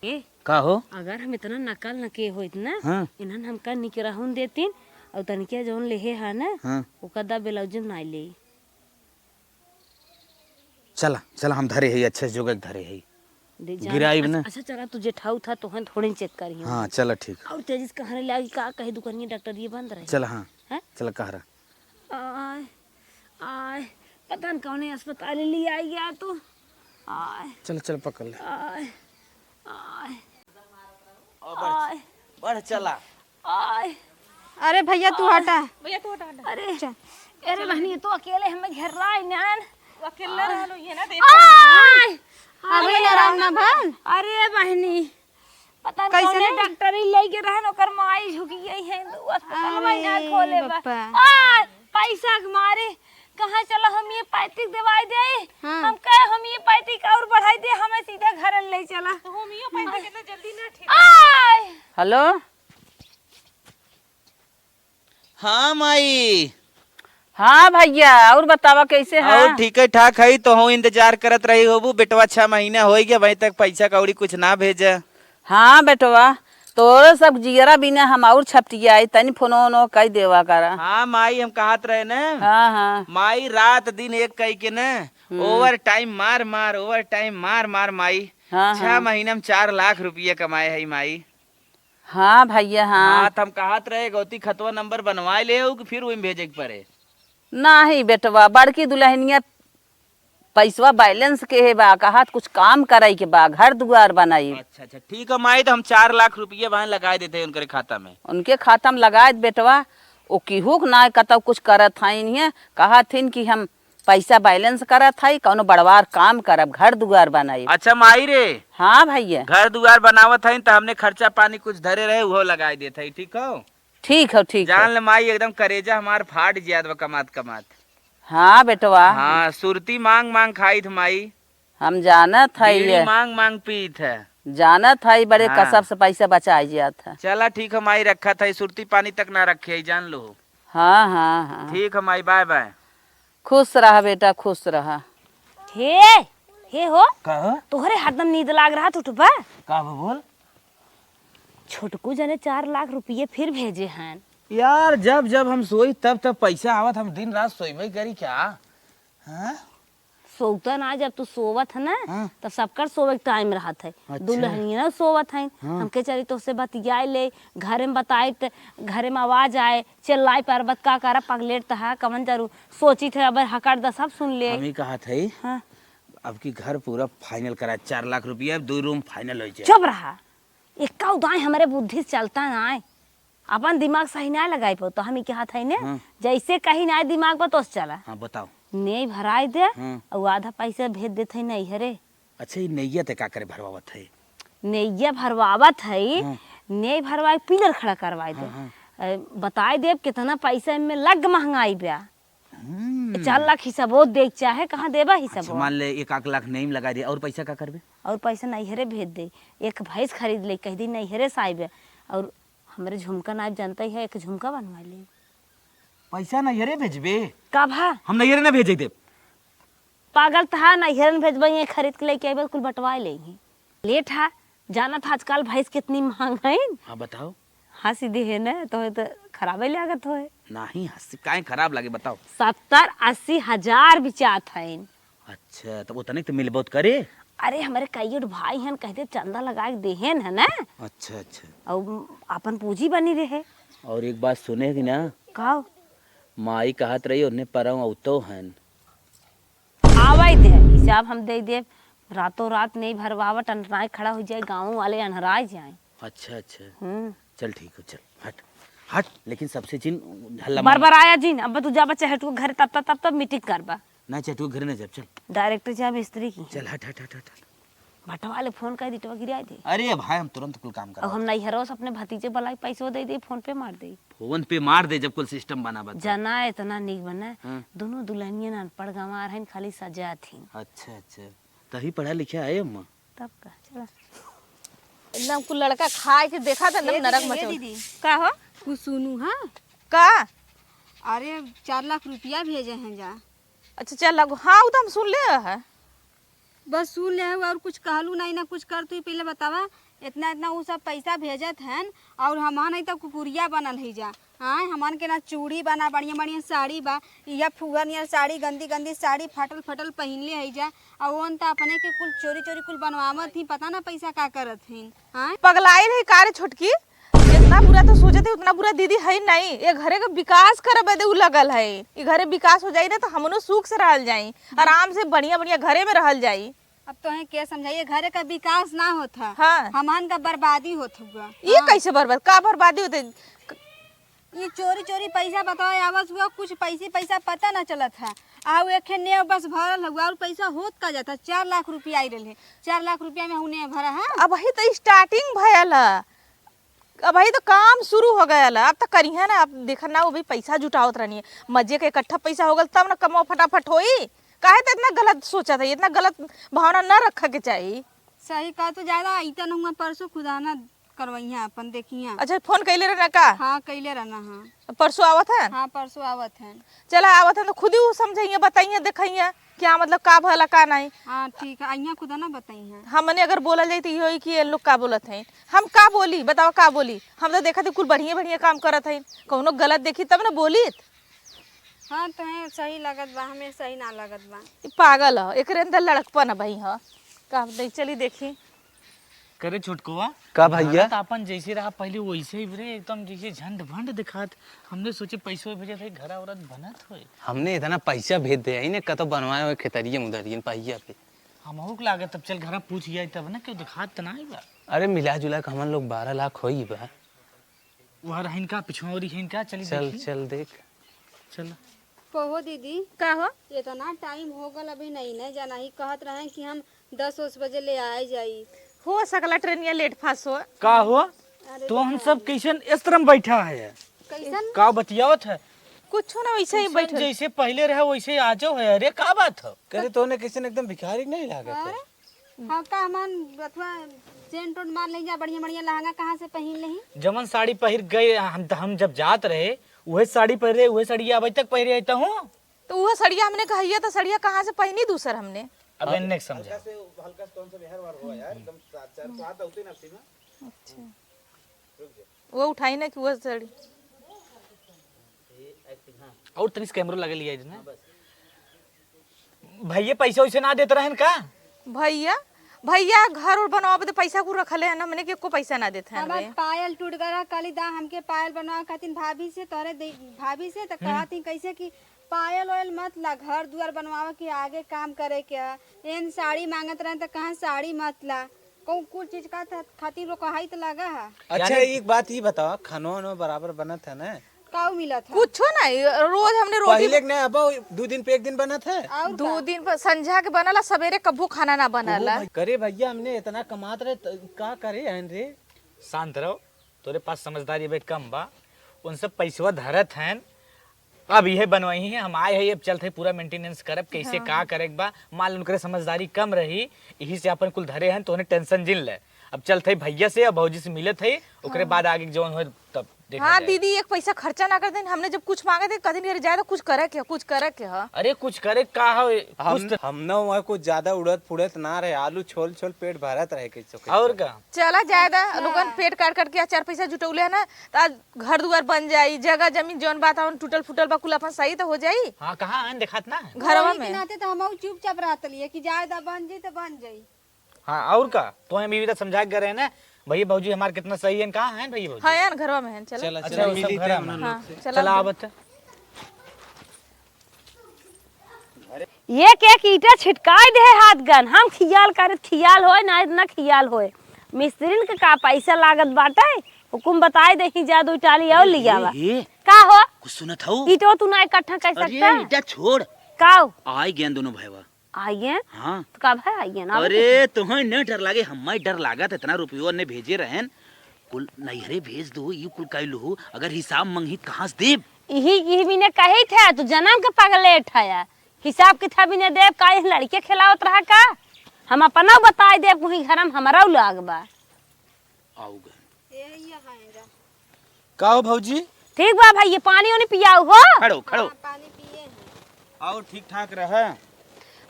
ए, का हो? अगर हम इतना नकल न के होइत ना, हाँ। इन्हन हमका निकरहुन देतीन, और तनिके जौन लेहे हा ना, हाँ। ओकर दा ब्लाउज ना ले। चला, चला, हम धरे हई, अच्छे से जोगे के धरे हई। दे जान। गिराइब ना। अच्छा, अच्छा, चला, तू जेठाऊ था, तोहन थोड़े चेक करियो। हाँ, चला, ठीक। और तेजिस कहने लागी का कहे दुकानिया डॉक्टर ये बंद रहे। चला, हाँ। हैं? चला, कह रहा। आय, आय, पता न कौने अस्पताल ले आई गया तू। आय। चल, चल, पकड़ ले। आय, आय, और बढ़, आय। बढ़ चला। आय। अरे भैया, तू आय। हटा। भैया, तू हटा, हटा। अरे, चल। अरे बहनी, तू अकेले हमें घेर रहा है, नान। वो अकेले आय। रह लो, ये ना देख। आय। अरे अरे आराम ना भल। अरे बहनी, पता नहीं कैसे कौने नहीं? डॉक्टरी लेके रहन, ओकर माई झुकी गई है, तो अस्पताल में ना अरे खोले बा। बप्पा। आ, पैसा के मारे कहाँ चला, homeopathic दवाई दे, हाँ। हम कहे homeopathic और बढ़ाई दे, हमें सीधे घर ले चला। तो homeopathic इतना जल्दी ना ठीक आय। हेलो। हाँ माई। हाँ भैया, और बतावा कैसे है? और ठीक है ठाक है, तो हूँ इंतजार करत रही होबू, बेटवा छह महीना हो गया, अभी तक पैसा कौड़ी कुछ ना भेजा। हाँ बेटवा, तोरे सब जियरा बिना हम और छपटिया आई, तनी फोनो ओनो कई देवा करा। हाँ माई, हम कहत रहे न। हाँ, हाँ। माई रात दिन एक कई के न, हम्म। Overtime मार मार, overtime मार मार माई। हाँ, छह हाँ। महीना में चार लाख रुपया कमाए है माई। हाँ भैया, हाँ। हाँ, त हम कहत रहे, गौती खतवा नंबर बनवाए ले हो कि फिर वही भेजे के पड़े? नाही बेटवा, बड़की दुल्हनिया पैसवा balance के है बा, कहत कुछ काम करे के बा, घर दुआर बनाई। अच्छा, अच्छा, ठीक है माई, तो हम चार लाख रुपया वहाँ लगा देते हैं उनके खाता में। उनके खाता में लगा दे बेटवा, वो केहू के ना कतौ कुछ करत हईन, कहत हईन कि हम पैसा balance करत हई, कौनो बड़वार काम करब, घर दुआर बनाई। अच्छा माई रे। हाँ भैया। घर दुआर बनावत हई त हमने खर्चा पानी कुछ धरे रहे, उहो लगाई देत हई, ठीक हो? ठीक हो, ठीक हो। जान ले माई, एकदम करेजा हमार फाट जियात बा कमात कमात। हाँ बेटवा। हाँ, सुरती मांग मांग खाइत माई। हम जानत हई बीड़ी ये। मांग मांग पीत है। जानत हई बड़े हाँ। कसब से पैसा बचाई जात है। चला ठीक है माई, रखत हई, सुरती पानी तक ना रखे हई, जान लो। हाँ, हाँ, हाँ। ठीक है माई, bye bye। खुश रहा बेटा, खुश रहा। हे, हे हो, का हो? तोहरे हरदम नींद लाग रहा, तू उठबा? का बा बोल? छोटकू जने चार लाख रुपये फिर भेजे हन। यार, जब जब हम सोई तब तब पैसा आवत, हम दिन रात सोइबे करी क्या? हाँ? सोवता ना, जब तू सोवत है ना, हाँ। तब सबकर सोवे के time रहत है। अच्छा। दुल्हनिया ना सोवत है, हाँ। हमके चली तोसे बतियाए ले, घरे में बताए त घरे में आवाज आए, चिल्लाई पर्वत का करब, पगलेट त है, कवन जरू सोची थे, अब हकर द सब सुन ले। हम ही कहत है, हाँ। अब की घर पूरा final करा, चार लाख रुपया, दो room final हो जाए। चुप रहा, एक्का उदाई हमरे बुद्धि से चलता ना है। अपन दिमाग सही ना लगाई पाओ, तो हम ही कहत है ने, हाँ। जैसे कहीं ना दिमाग पर तोस चला। हाँ, बताओ। नेई भराई दे, हाँ। और आधा पैसा भेज देत है नैहरे। अच्छा, ये नैया ते का करे भरवावत है? नैया भरवावत है, हाँ। नेई भरवाई, pillar खड़ा करवाई दे। हाँ, हाँ। ए, बताई देब कितना पैसा इनमें लग महंगाई बा। हम्म। चार लाख हिसाबो दे, चाहे कहाँ देबा हिसाबो। अच्छा, मान ले एक आध लाख नेई में लगा दे, और पैसा का करबे? और पैसा नैहरे भेज दे, एक भैंस खरीद ले, कह दी नैहरे से आइबे, और हमरे झुमका नाइब जानते है, एक झुमका बनवा ले। पैसा नैहरे भेजबे? का भा? हम नैहरे ना भेजे देब। पागल तहा, नैहरे न भेजबे, ये खरीद के लेके आइबे, कुल बंटवा लेही। लेट हा, जानत हा आजकल भैंस कितनी महंग है। हाँ, बताओ। हंसी दे है ना, तो, तो खराबे लागत होए। नहीं, हंसी काहे खराब लागे, बताओ। सत्तर अस्सी हजार बिचात है। अच्छा, तब उतने तो मिल बहुत करे। अरे, हमरे कई गो भाई हन, कहते चंदा लगा के देहेन है ना। अच्छा, अच्छा। और अपन पूंजी बनी रहे। और एक बात सुने कि ना? का? माई कहत रही, उन्हें परम औतो हन। आवाई दे, हिसाब हम दे देब। रातों रात नहीं भरवावत, अनराय खड़ा हो जाए, गाँव वाले अनराय जाए। अच्छा, अच्छा। हम्म। चल ठीक हो, चल, हट, हट, लेकिन सबसे जिन हल्ला मत। बरबराया जिन, अब तू जाबा चेहटू के घरे, तब, तब, तब, तब meeting करबा। ना, चेहटू के घरे ना जाब, चल। Direct जाब स्त्री की। चल, हट, हट, हट, हट, हट। बटवा ले फोन कर दी, तो गिराई दे। अरे भाई, हम तुरंत कुल काम अब हम करब। नैहरों से अपने भतीजे बुलाई, पैसो दे दे, PhonePe मार दे। PhonePe मार दे, जब कुल system बना बता। जना इतना नीक बना, हाँ। दोनों दुल्हनियन अनपढ़ गंवार हन, खाली सजा थी। अच्छा, अच्छा। तही पढ़ा लिखे आए अम्मा? तब का, चला। एकदम कुल लड़का खाए के देखा था, एकदम ए नरक दीदी, ए मचल। दीदी। का हो? कुछ सुनू, हाँ? का? अरे, चार लाख रुपया भेजे हैं जा। अच्छा, चार लाख, हाँ, वो तो हम सुन ले है। बस सुन ले, और कुछ कहलू नहीं ना, कुछ कर, तू ही पहले बतावा, इतना, इतना वो सब पैसा भेजत हन, और हमार नहीं तो कुकुरिया बनल है जा। हाँ, हमन के ना चूड़ी बा, ना बढ़िया बढ़िया साड़ी बा। इहे फुहर नियर साड़ी, गंदी गंदी साड़ी, फटल फटल पहिनले हई जा। आ ओन त अपने के कुल चोरी चोरी कुल बनवावत ही, पता ना पैसा का करत ही। हाँ, पगलाइल है का रे छोटकी? जितना बुरा तो सोचत है उतना बुरा दीदी है नहीं। ये घरे के विकास करे बदे उ लगल है। ये घरे विकास हो जाई ना तो हमनो सुख से रहल जाई, आराम से बढ़िया बढ़िया घरे में रहल जाई। अब तोहे के समझाई, ये घरे का विकास ना होत है। हाँ। हमन का बर्बादी होत हुआ। ये हाँ। कैसे बर्बाद? का बर्बादी होते? ये चोरी चोरी पैसा बताओ, आवत हुआ कुछ पैसे पैसा पता ना चलत है। आ उ एक नेव बस भरल हुआ और पैसा होत का जाता, चार लाख रुपया आई रहे, चार लाख रुपया में हूँ नेव भरा है। अब वही तो starting भयल है, अब वही तो काम शुरू हो गयल है। अब तो करिहे ना, अब देखा ना, वो भी पैसा जुटावत रहनी है, मजे के इकट्ठा पैसा हो गल तब ना कमवा फटाफट होई। काहे तो इतना गलत सोचत है, इतना गलत भावना ना रखे के चाही। सही कहा, तो ज्यादा अइता न हुआ, परसों खुदा ना करवइहा अपन, देखिहा। अच्छा, फोन कइले रहना का? हाँ, कइले रहना, हाँ। परसों आवत है? हाँ, परसों आवत है। चला, आवत है तो खुद ही उ समझइहा, बताइहा, देखइहा, क्या मतलब का भला का नहीं। हाँ, ठीक है, अइहा खुदा ना बताइहा। हमने अगर बोला जाए तो ये होई कि ये लोग का बोलत हैं, हम का बोली, बताओ का बोली? हम तो देखत ही कुल बढ़िया बढ़िया काम करत हैं, कौनो गलत देखी तब ना बोलित। हाँ, तोहे सही लागत बा, हमें सही ना लागत बा। ई पागल ह, एकरे अंदर लड़कपन है भाई, ह। का नहीं, चली देखी। करे छोटकुआ, का भैया? घर त अपन जैसे रहा पहले वैसे ही रे, एकदम जैसे झंड भंड दिखात। हमने सोचे पैसो भेजे थे, घर औरत बनत होए। हमने इतना पैसा भेज दे, इन्हें कतो बनवाए हुए खेतरिये मुदरियन पहिया पे। हमहू के लागत, तब चल घर पूछ गया तब ना, क्यों दिखात त ना बा। अरे मिला जुला के हमन लोग बारह लाख होई बा। वह रहिन का, पिछुआरी हिन का, चली चल, देखी। चल देख। चल। कहो दीदी। का हो? इतना टाइम हो गल, अभी नहीं, नहीं जाना ही। कहत रहे कि हम दस उस बजे ले आए जाई। हो सकला ट्रेनिया लेट फास हो। का हो? अरे तो हम देखा सब नहीं। कैसन स्त्रम बैठा है? कैसन? का बतियावत है? कुछ ना, वैसे ही कैसन बैठल। जैसे पहले रहे वैसे ही आजो है। अरे का बात है? करे तोने कैसन एकदम भिखारी नहीं लागत है? अरे? हाँ, का हमान अथवा सेंट उंट मार लेंगे, बढ़िया बढ़िया लहंगा कहाँ से पहिन लेही? जवन साड़ी पहिर गए हम, हम जब जात रहे, उहे साड़ी पहिरे, उहे साड़िया अबै तक पहिरे अइता हूँ। तो उहे सड़िया हमने कहैया, तो सड़िया कहाँ से पहिनी दूसर हमने? अब हाँ। एन्ने के समझा। हल्का से, हल्का से तोन से मेहर वार हुआ यार, एकदम सा-, चार तो हाथ होते ना सीमा। अच्छा। रुक जा। वो उठाई ना कि वो सड़ी। ये एक्टिंग, हाँ। और तनिस कैमरा लगे लिया इसने। हाँ, बस। भैया पैसा वैसे ना देत रहन का? भैया, भैया घर उर बनवावे तो पैसा कुल रखले है ना, मने कि एको पैसा ना देत है हमार वे। पायल टूट गया, कहली दा हमके पायल बनवावे खातिर भाभी से, तोहरे दे-, भाभी से, त हम्म। कहत ही कैसे कि पायल ओयल मत ला, घर दुआर बनवावे के आगे काम करे के है। एन साड़ी मांगत रहन त कहाँ साड़ी मत ला, कहूँ कुल चीज का था-, खातिर वो कहाई त लगा है। अच्छा, यानी एक बात ई बतावा, खानवा वानवा बराबर बनत है ना? काऊ मिलत है? कुछो नहीं, रोज हमने रोटी पहिले के नहीं, अब दू दिन पे एक दिन बनत है। और दू का? दिन पर संझा के बनला, सवेरे कब्बो खाना ना बनला। ओहो भाई, करे भैया, हमने इतना कमात रहे, त का करे हन रे? शांत रहो, तोरे पास समझदारी अबे कम बा। उन सब पैसवा धरत हन, अब इहे बनवाई है, हम आए है, अब चलत है पूरा maintenance करब, कैसे हाँ। का करे के बा। मान लो उनकरे समझदारी कम रही, यही से अपन कुल धरे हन, तो उन्हें tension जिन ले। अब चलत है भैया से, अब भौजी से मिलत है, ओकरे हाँ। बाद आगे के जौन होए तब देखा हाँ जाए। दीदी, एक पैसा खर्चा ना कर देन, हमने जब कुछ मांगे थे, कदिन यार ज्यादा कुछ करे के, कुछ करे के ह। अरे कुछ करे का हो, हम, कुछ तो हम ना वहाँ कुछ ज्यादा उड़त फुड़त ना रहे, आलू छोल छोल पेट भरत रहे कैसे कैसे। और का? चला ज्यादा अच्छा। लोगन पेट काट काट के चार पैसा जुटौले है ना, त आज घर दुआर बन जाई, जगह जमीन जौन बात अपन टूटल फूटल बा कुल अपन सही तो हो जाई। हाँ, कहाँ है देखात ना? घरवा वही के में। नाते तो हम चुपचाप रहत लिए कि जाए दा बन जाई तो बन जाई। हाँ, और का? तो हम बीवी समझा के गए रहे ना, भैया भौजी हमार कितना सही है, कहाँ है भैया भौजी? हाँ यार, घरवा में है, चलो। चला, अच्छा, चला, वो सब मिली घरा थे में। हम लोग हाँ, से। चला चला अब। आवत। एक एक ईंटा छिटकाई दे हाथ गन, हम खियाल करे खियाल होए ना, इतना खियाल होए। मिस्त्रीन के का पैसा लागत बाटे, हुकुम बताए दे ही जा दो टाली और अरे, लियावा। ए, ए। का हो? कुछ सुनत हऊ? ईंटो तू ना इकट्ठा कर अरे, सकता? ईंटा छोड़। का हो? आइ गयन दोनों भाईवा। आइ गयन? हाँ। तो का भाई आइ गयन? अरे, तोहे न डर लागे, हम्मा डर लागत, इतना रुपयो ने भेजे रहन। कुल नैहरे भेज दो, ई कुल कइलू, अगर हिसाब मंगही त कहाँ से देब? इही, इही बिने कही थे, तू जनम के पगलेट है। हिसाब किताब बिने देब, का यह लड़के खिलावत रहा का? हम अपना बताए देब, वही घर में हमारा लाग बा। आउगा। ए, ये है गा। का हो भौजी? ठीक बा भाई, ये पानी उनी पियाऊ हो। खड़ो, खड़ो। हाँ, पानी पिए हैं। और ठीक ठाक रहे।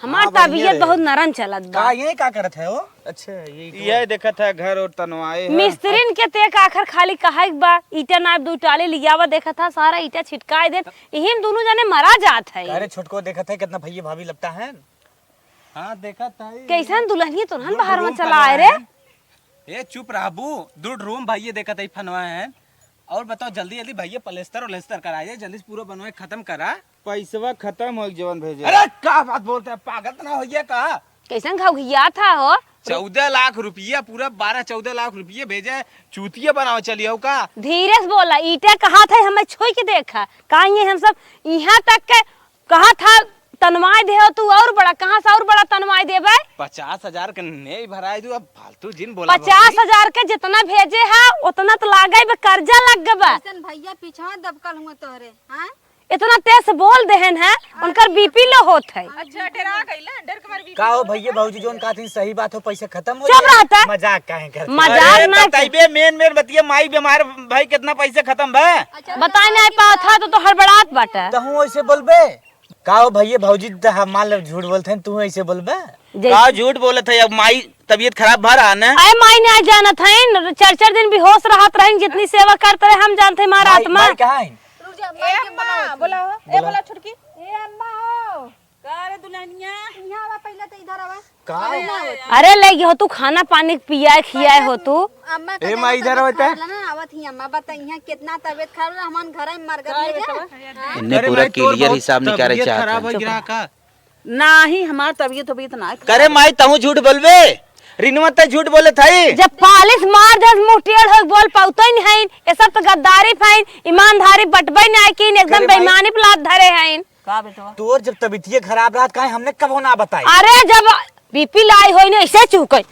हमार हाँ, बढ़िया तबीयत रहे। बहुत नरम चलत बा। का, ये का करत है वो? अच्छा, ये तो ये देखत है घर और तनवाए है। मिस्त्रिन के ते का आखिर खाली कहे के बा, ईटा नाप दू टाली लियावा, देखत है सारा ईटा छिटकाए देत, इही में दुनू जने मरा जात है। अरे छोटको देखत है कितना भैया भाभी लगता है। हाँ, देखत है। कैसन दुल्हनिया तोरहन गुड बाहर में रूम चला आए रे? बनवाए हैं। ए, चुप रहबू, दुड रूम भैया देखत है फनवाए हैं। और बताओ, जल्दी जल्दी भैया प्लास्टर उलास्टर कराए दे, जल्दी से पूरा बनवाए खत्म करा। पैसवा खत्म हो जवन भेजे। अरे का बात बोलते हैं, पागल तो ना होइए का? कैसन घाव घिया था हो? चौदह लाख रुपया, पूरा बारह चौदह लाख रुपया भेजे, चूतिया बनावे चली हो का? धीरे से बोला, ईटा कहा था हमें छुई के देखा, का ये हम सब यहाँ तक के कहा था तनवाई दे हो तू और बड़ा, कहाँ से और बड़ा तनवाई देबे? पचास हजार के नहीं भराए दू, अब फालतू जिन बोला पचास हजार के जितना भेजे है उतना तो लागे बे, कर्जा लग गबा। ऐसन भैया पीछवा दबकल हुआ तोहरे, हाँ? इतना तेज से बोल देहन है, उनकर बीपी लो होत है। अच्छा, डरा गइला, डर के मारे बीपी का हो लो भैया होत है। भौजी जोन कहती सही बात हो, पैसा खत्म हो चुप गया? रहता। मजाक काहे करते? मजाक अरे, ना बताइबे, मेन मेन बतिया, माई बीमार भाई कितना पैसा खत्म बा? अच्छा, बताए नहीं पावत है तो, तो हड़बड़ात बाटा। तहूँ ऐसे बोलबे? का हो भैया भौजी, त हम मान लो झूठ बोलते हैं, तू ऐसे बोलबे? जैसे का झूठ बोलत है? अब माई तबीयत खराब भा रहा ना? अरे माई नहीं आज जानत है, चार चार दिन बेहोश रहत रहे, जितनी सेवा करत रहे हम जानते हैं, मारा माई, आत्मा। माई कहाँ है? रुक जा, ए माई के अम्मा, बुलाओ। बुलाओ। ए, बुलाओ। बोला छोटकी। ए अम्मा हो। का रे दुल्हनिया? यहाँ आवा, पहले तो इधर आवा। का? अरे ना होत। अरे ले गई हो तू, खाना पानी पियाए खियाए हो तू। अम्मा का ए माँ, इधर आओ बेटा। खराब ना आवत ही अम्मा, बता यहाँ कितना तबीयत खराब रहा, हमार घर में मर गए का रे बेटा? हाँ? इन्ने अरे पूरा माई, तोर क्लियर बहुत हिसाब निकाले तबीयत चाहत खराब है। हो गिरा का? नाही, हमार तबीयत, तबीयत ना खराब। करे माई, तहूँ झूठ बोलबे? रिनवा ते झूठ बोले थाई। जब पालिश मार दे, मुँह टेढ़ हो, बोल पाउते नहीं है। ये सब तो गद्दारी फाइन, ईमानदारी बटबे नहीं किन, एकदम करे माई। बेईमानी पे लात धरे हैं। का बेटवा? तोर जब तबीयतिये खराब रहत, काहे हमने कबो ना बताई? अरे, जब बीपी लाई होई ना, ऐसे चुहकत,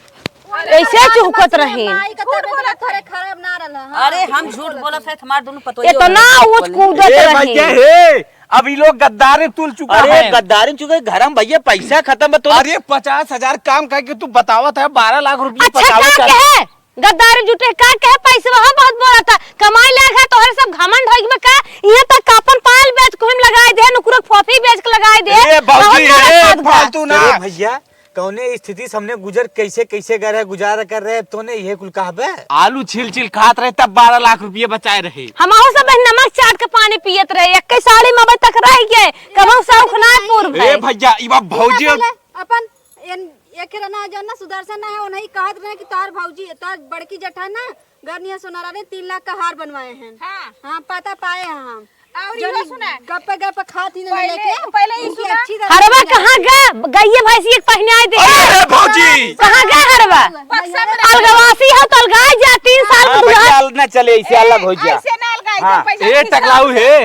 अरे, ऐसे चुहकत रही। माई का तबीयत थोड़े खराब ना रहल, हाँ। अरे, हम झूठ बोलत है, हमार दोनों पतोहियो इतना ऊँच कूदत ए रही। भैया, हे, अब ई लोग गद्दारी तुल चुका अरे, है। गद्दारी चुका है, घर में भैया पैसा खत्म बा, तो अरे, पचास हजार काम करके तू बतावत है, बारह लाख रुपया अच्छा, पटावे का चाहत कहे? गद्दारी जुटे का कहे पैसे वहाँ बहुत बोला था। कमाई लायक है तोहरे सब घमंड होई में का? यहाँ तक का अपन पाल बेच के हम लगाए दे, नुकुरक फोफी बेच के लगाए दे। ए, बहुत भौजी, बोला ए, था फालतू ना। अरे भैया, कौने स्थिति से हमने गुजर, कैसे, कैसे कर रहे, गुजारा कर रहे, तोने ये कुल कहबे? आलू छील छील खात रहे, तब बारह लाख रुपये बचाए रहे। हम अहू सब नमक चाट के पानी पियत रहे, एक साड़ी में अबे तक रह गए, कबहू शौक ना पूर ए भए। भैया, ई बात भौजी देखा पहले अपन एन-, एक रना जौन ना सुदर्शन ना है, उन्हीं कहत रहे कि तोहार भौजी, तोहार बड़की जेठा ना, गरनिया सोनारा ने तीन लाख का हार बनवाए हैं। हाँ। हाँ, पता पाए हैं हम। और जौन इहो सुना। गप्पे गप्पे खात ही ना पहले, लेके, पहले ही इनकी सुना। अच्छी तरह हरवा से कहाँ गए? गइये भैंसी एक पहिने आए दे। अरे भौजी। कहाँ गए हरवा? बक्सा में रख अलगवासी हो तो अलगाए जा, तीन साल हाँ, के भैया, दुल्हन। अलग ना चले, ऐसे अलग हो जा। ऐसे ना अलगाए जा, हाँ। पैसा ए, कितना टकलाऊ है।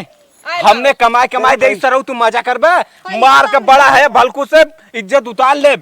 आए हमने दो। कमाए, कमाए दे, सरऊ, तू मजा करबे? पैसा मार के ना बड़ा है, भलकू से इज्जत उतार ले।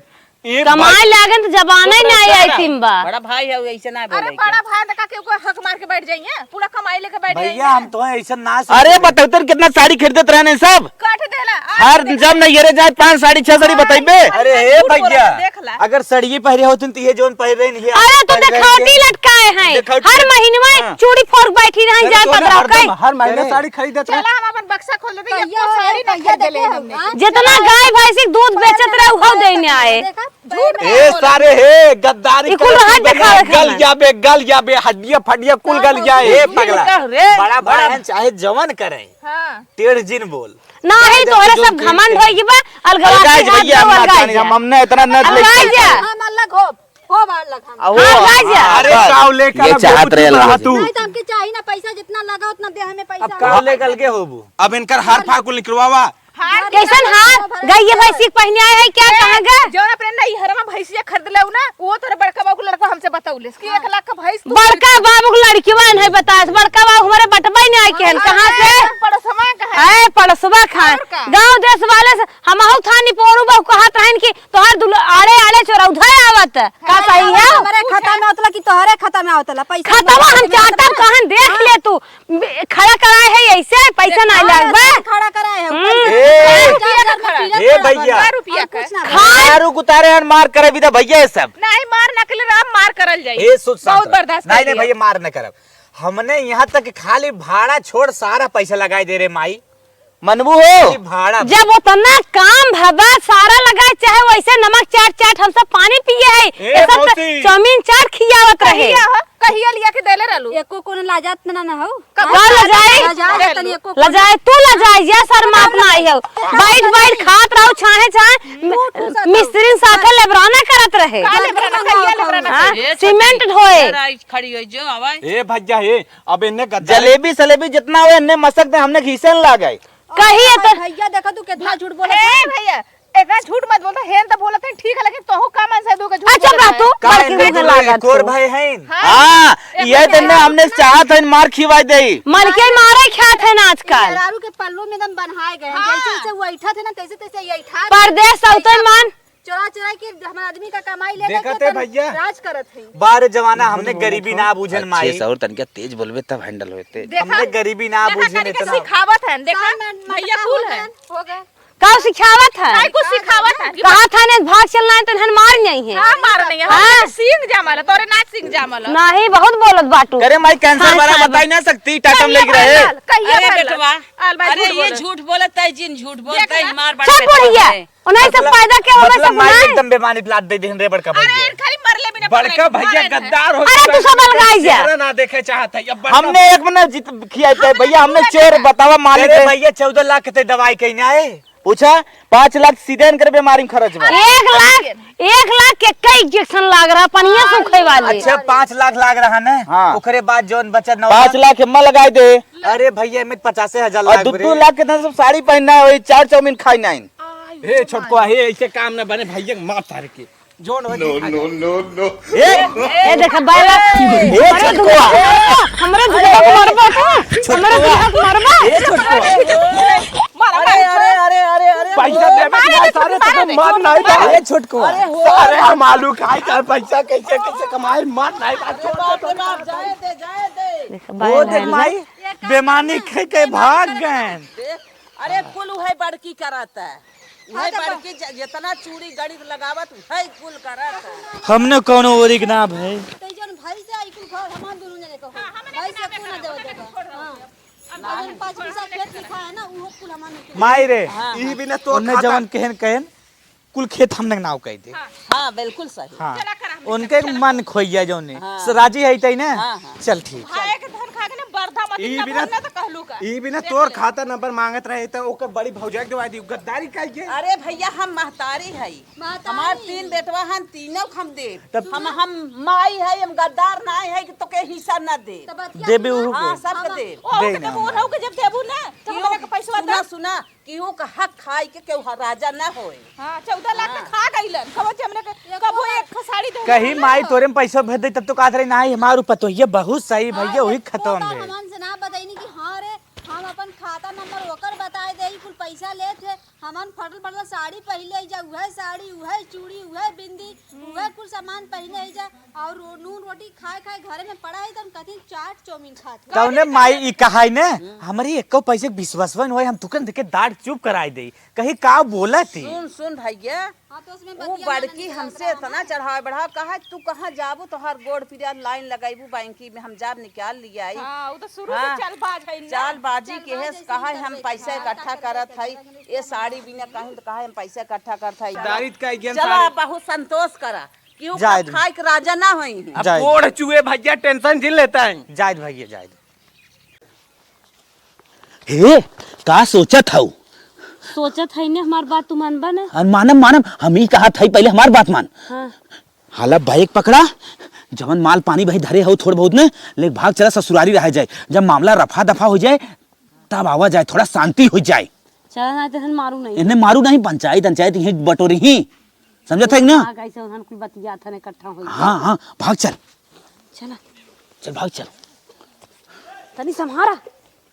ए कमाए भाई। लागन तो जबाने चुप रह, नहीं आई चुप रह। तिम्बा। बड़ा भाई है, ऐसे ना अरे बोले बड़ा के। भाई तो का केहू को हक मार के बैठ जाइए, पूरा कमाई लेके बैठ भैया, जाइए। हम तो ऐसे ना अरे सोचे। बताओ तो कितना साड़ी खरीदत रहने सब। कट देला, आज हर देखो। जब नहीं घेरे जाए पाँच साड़ी, छह साड़ी हाँ, बताइबे। अरे हे झूठ बोलत भैया, है, देख ला। अगर साड़ी पहरे होतिन तो ये जोन पहरे नहीं है, अरे तो पहरे देखावटी रहते। लटकाए हैं। देखावटी हर लट-, महीने में हाँ। चूड़ी फोड़ बैठी रही अरे जाए तो ना पदरा हरदम, के। हर महीने अरे। साड़ी खरीदत रहे। चला हम अपन बक्सा खोल देते, ये भैया, साड़ी ना भैया खरीदे ले देखो, हमने। हाँ? जितना गाय भैंसी के दूध बेचत रहे, उहो देने आए। देखा? झूठ ए बोल सारे हे, गद्दारी ई कुल करत रहन तू बे ना, देखावे गल खाना। जाबे, गल जाबे, हड्डिया फड्डिया कुल हाँ, गल जाए। ए पगला, कह रे। बड़ा भाई चाहे जवन करे, हाँ। टेढ़ जिन बोल। ना है, तोहरे सब घमंड होई बा, अलगवासी अलगाइज हाथ भैया, हम दो ना अलगाइज जाने, जा। हम, हमने इतना न अलगाइज लेके जा। हम अलग हो, हो बा अलग हम। आ, वो, हाँ, अलगाइज जा। अरे बस, काव लेकर ये अलग चाहत हो रहे तू, अलगाइज। तू। नहीं तो हमके चाहिए ना पैसा, जितना लगा उतना दे हमें पैसा। अब काव लेकर अलगे होबू? अब इनकर हार फार कुल निकलवावा। हार कैसन हार? गइये भैंसी के पहिने आए हैं क्या? ए, कहाँ गए? जौन अपने नैहर में भैंसिया खरीद लेऊ ना, वो तोरे बड़का बाबू के लड़का हमसे बतौलेस कि एक लाख का भैंस तू बड़का बाबू के लड़किवा नहीं बताएस, बड़का बाबू हमारे बटबे नहीं आए के हन, कहाँ से? पड़ोसवा का है। ए, पड़ोसवा खाए। और का? गाँव देश वाले से, हमहू थानी पोरू बहू कहत रहन कि तोहर दुल-, आड़े आड़े चोरौधा आवत। का सही है? हमारे खाता में होतला कि तोहरे खाता में होतला? पैसा खतवा हम चाटब कहन, देख ले तू। बे-, खड़ा कराए है ऐसे, पैसा ना हाँ, लाग बा। खड़ा कराए है, हम्म। पैसा ए, चार हजार में पीला ए खड़ा। भैया। बारह रुपया और कुछ ना खाए। मारू उतारे हन, मार करे भी तो भैया ये सब। नहीं, मार ना के लिए राम, मार करल जाई। ए, सुन शांत बहुत रह। बर्दाश्त नहीं, कर नहीं लिया। भैया, मार न करब। हमने यहाँ तक खाली भाड़ा छोड़ सारा पैसा लगाए दे रे माई। मनबू हो? ई भाड़ा। जब उतना काम भवा, सारा लगाए, चाहे वैसे नमक चाट चाट हम सब पानी पिए है, ए, ये सब तो मौसी। चाउमीन चाट खियावत रहे। कहिया हो? कहिया लिया के देले रहलू? एको कोनो लाजात ना, ना हो। कब हाँ? का लजाई? लजाए तनी एको कोनो। लजाए, तू लजाए, या शर्मात ना आई हो। बैठ बैठ खात रहो छाहे छाहे, मुंह ठूसत रहो। मिस्त्री साथे लेबराना करत रहे। का लेबराना? कहिया लेबराना? हाँ? ए, सीमेंट ढोए। जरा खड़ी हो जो, आवाज। ए भैया, ए, अब इन्हें गद्दा जलेबी सलेबी जितना हो, इन्हें मसक दे, हमने घीसे न लागे। कहिए तो। भैया, देखा तू कितना झूठ बोलत ए है। भैया, इतना झूठ मत बोलता, हेन तो बोलत है, ठीक है, लेकिन तोहू का मन से दू के झूठ आ, चुप बोलत रह है। तू, काहे बड़की नहीं मुंह बोले, लागत एक और तू। भाई हैं। हाँ, हाँ, एक ये और दिन में भाई हमने हैं। चाहत है मार खिवाई दे। मन के मारे खात है ना आजकल। मेहरारू के पल्लू में एकदम बन्हाए गए हैं। हाँ। जैसे जैसे वो ऐठा थे ना, तैसे तैसे ये ऐठा परदेश सौते मान। चोरा चोरा के हमारे आदमी का कमाई लेकर देखत के है तन भैया। राज करत है। बार जवाना हमने गरीबी ना बूझन अच्छे माई। से और तनिका तेज बोलबे तब हैंडल होते। देखा? हमने गरीबी ना देखा बूझन तनिका इतना। सिखावत है, देखा? सामान मत भैया खाओ कुल है। बहन, हो गए। का सिखावत है? नहीं, कुछ सिखावत है। कहा था ने भाग चलना है तो हन मार नहीं है। हाँ, मार नहीं है। हाँ। हाँ, सींग जामल है, तोरे ना सींग जामल है। नहीं, बहुत बोलत बाटू। अरे माई, कैंसर हाँ, वाला हाँ। बताई ना सकती, टाटा में कहिए लेके रहे। भैया, कहिए अरे भैया। बेटवा, अलबाई अरे झूठ ये बोले। झूठ बोलत है, जिन झूठ बोलत है, देखना। मार बड़ा चुप बेटा बुढ़िया। है। उन्हें सब मतलब, पैदा के हमें मतलब सब माई बनाए। एकदम बेमानी लाद दे देहन रे बड़का अरे भैया। यार, खाली मरले बिना बड़का पकड़े, भैया मारे हैं। गद्दार हो अरे चुका तू है, सब अलगाई जा। चेहरा ना देखे चाहत है। अब बड़का हमने एक महीना जीत खियाई थे भैया, हमने चोर बतावा मालिक अरे है। भैया, चौदह लाख के ते दवाई कहीं ना आए। पूछा, पाँच लाख सीधे इनकर बीमारी में खर्च बा। एक लाख, एक लाख के कई इंजेक्शन लाग रहा, पनिया सूखे वाले। अच्छा, पाँच लाख लाग रहा ना? हाँ। ओकरे बाद जौन बचत नौ पाँच लाख। लाख एम्मा लगाई दे। अरे भैया, एमे पचासे हजार और लाग दू, रे। दू लाख के तो सब साड़ी पहनना है, वही चार चाउमीन खाई नाइन। ए छोटको, हे ऐसे काम ना बने भैया, मार तार के। जोन हो नो, नो, नो, नो। ए, ए, देखा, बायला। ए, हमरे छोटको। दुल्हा के मरबा, हमरे दुल्हा के मरबा। ए, छोटको। मारा, अरे, मारा। अरे, अरे, अरे, अरे, पैसा देवे मारे ना, दे, सारे मारे तो दे। मार नहीं बा। ए, छोटको। अरे, हो। अरे, हम आलू खाए का पैसा कैसे, कैसे कमाए, मार नहीं बा। अरे, बाप रे बाप, जाए दे, जाए दे। देखा, वो बायला देख है ना। माई, बेमानी खे के भाग गए। अरे, कुल उहे बड़की करत है। उहे हाँ, तो बड़की ज-, जितना चूड़ी गड़ी लगावत, उहे कुल करत है। हमने कौनो ओरिक ना भई। तो ई जौन भई से आई कुल घर, हमार दुनू जने का हो। हाँ, हमने भई से कुल ना देवे देगा। हाँ। और जौन पाँच बीसा खेत लिखा है ना, उहो कुल हमार नहीं। माई रे, हाँ, ई हाँ। बिना तोर उन्हें खाता जवन कहन कहन, कुल खेत हमने नाव कह दे। हाँ। हाँ, बिल्कुल सही। हाँ। चला कर हमने उनके चला। मन खोइया जौने। हाँ। स-, राजी है तई ना? हाँ, हाँ। चल ठीक। खाए के धन खा के ना बर्धा मत ई इतना बिना, भरना तो कहलू का। ई बिना देख तोर ले। खाता नंबर मांगत रहे तो ओकर बड़ी भौजाई के दवाई दी, गद्दारी काहे के? अरे भैया, हम महतारी हई। महतारी। हमार तीन बेटवा हन, तीनों के हम देब। तब हम, हम माई हई, हम गद्दार नाहीं हई कि तोके हिस्सा ना देब। तब बतिया देबे सुना। उहू हाँ, के। सबके हम देब। ओ, दे तो ना कबो हमारे। उठाऊ के जब देबू ना, तो क्यों? हमरे के पैसवा सुना, दे। सुना, केहू का हक खाए के केहू ह-, राजा ना होए। हाँ, चौदह लाख हाँ। के खा गइलन। कबो जे हमरे के, कबो एक ठो साड़ी दे कहीं ना। माई तोरे में पैसा भेज दे, तब तो कहत रही, "नाहीं, हमार उ पतोहिया बहुत सही भैया, हाँ, वही खत्म वो तो भेल।" हमन से ना बतैनी कि हाँ रे, हम अपन खाता नंबर ओकर बताए दे, कुल पैसा लेत है, हमन फटल फटल साड़ी पहले जा, उहे साड़ी, उहे चूड़ी, उहे बिंदी, हम्म। उहे कुल सामान पहले ही जा, और रो-, नून रोटी खाए खाए घरे में पड़ा है, तो हम कथी चाट चाउमीन खात है। तौने माई ई कहाई ने, हम्म। हमरे एको पैसे के विश्वास न होए, हम तुकन देके दाढ़ चुप कराई दे। कहीं का बोलत ही? सुन, सुन भैया, हाँ, तो उसमें ऊ बतिया बड़की मानन हमसे करत रहा इतना ना। चढ़ावे बढ़ावे, कहा, "तू कहाँ जाबू, तोहार गोड़ पिरिया लाइन लगाइबू बैंकी में, हम जाब निकाल लियाई।" हाँ, ऊ तो शुरू से हाँ, चालबाज है ना। चालबाजी के चालबाज हेस, ऐसे कहा, ही "हम करबे पैसा करबे। इकट्ठा करत हई, ये साड़ी बिना कहीं तो कहा, हम पैसा इकट्ठा करत हई।" दारित का ज्ञान चला, सारे। बहुत संतोष करा, कि ऊ जाए दे। खाए के राजा ना होई हैं। अब जाए दे। कोढ़ चुए भैया, टेंशन जिन लेता है। जाए दे भैया, जाए दे। हे, का सोचत हऊ? सोचत हई ने, हमार बात तू मानबा ने? अरे मानम, मानम, हम ई कहत हई, पहले हमार बात मान। हाँ। हाला बैग पकड़ा, जवन माल पानी भाई धरे हऊ थोड़ बहुत ने, ले भाग चला ससुरारी रह जाए। जब मामला रफा दफा हो जाए, तब आवा जाए, थोड़ा शांति हो जाए। चला ना, तो हम मारू नहीं। इन्हें मारू नहीं, पंचायत, पंचायत यहीं बटोरी ही। समझत है कि ना? आ, कैसे उन्हन कुल बतियात हन, इकट्ठा हो हाँ, गए। हाँ, भाग चल। चला। चल, भाग चल। तनी सम्हारा।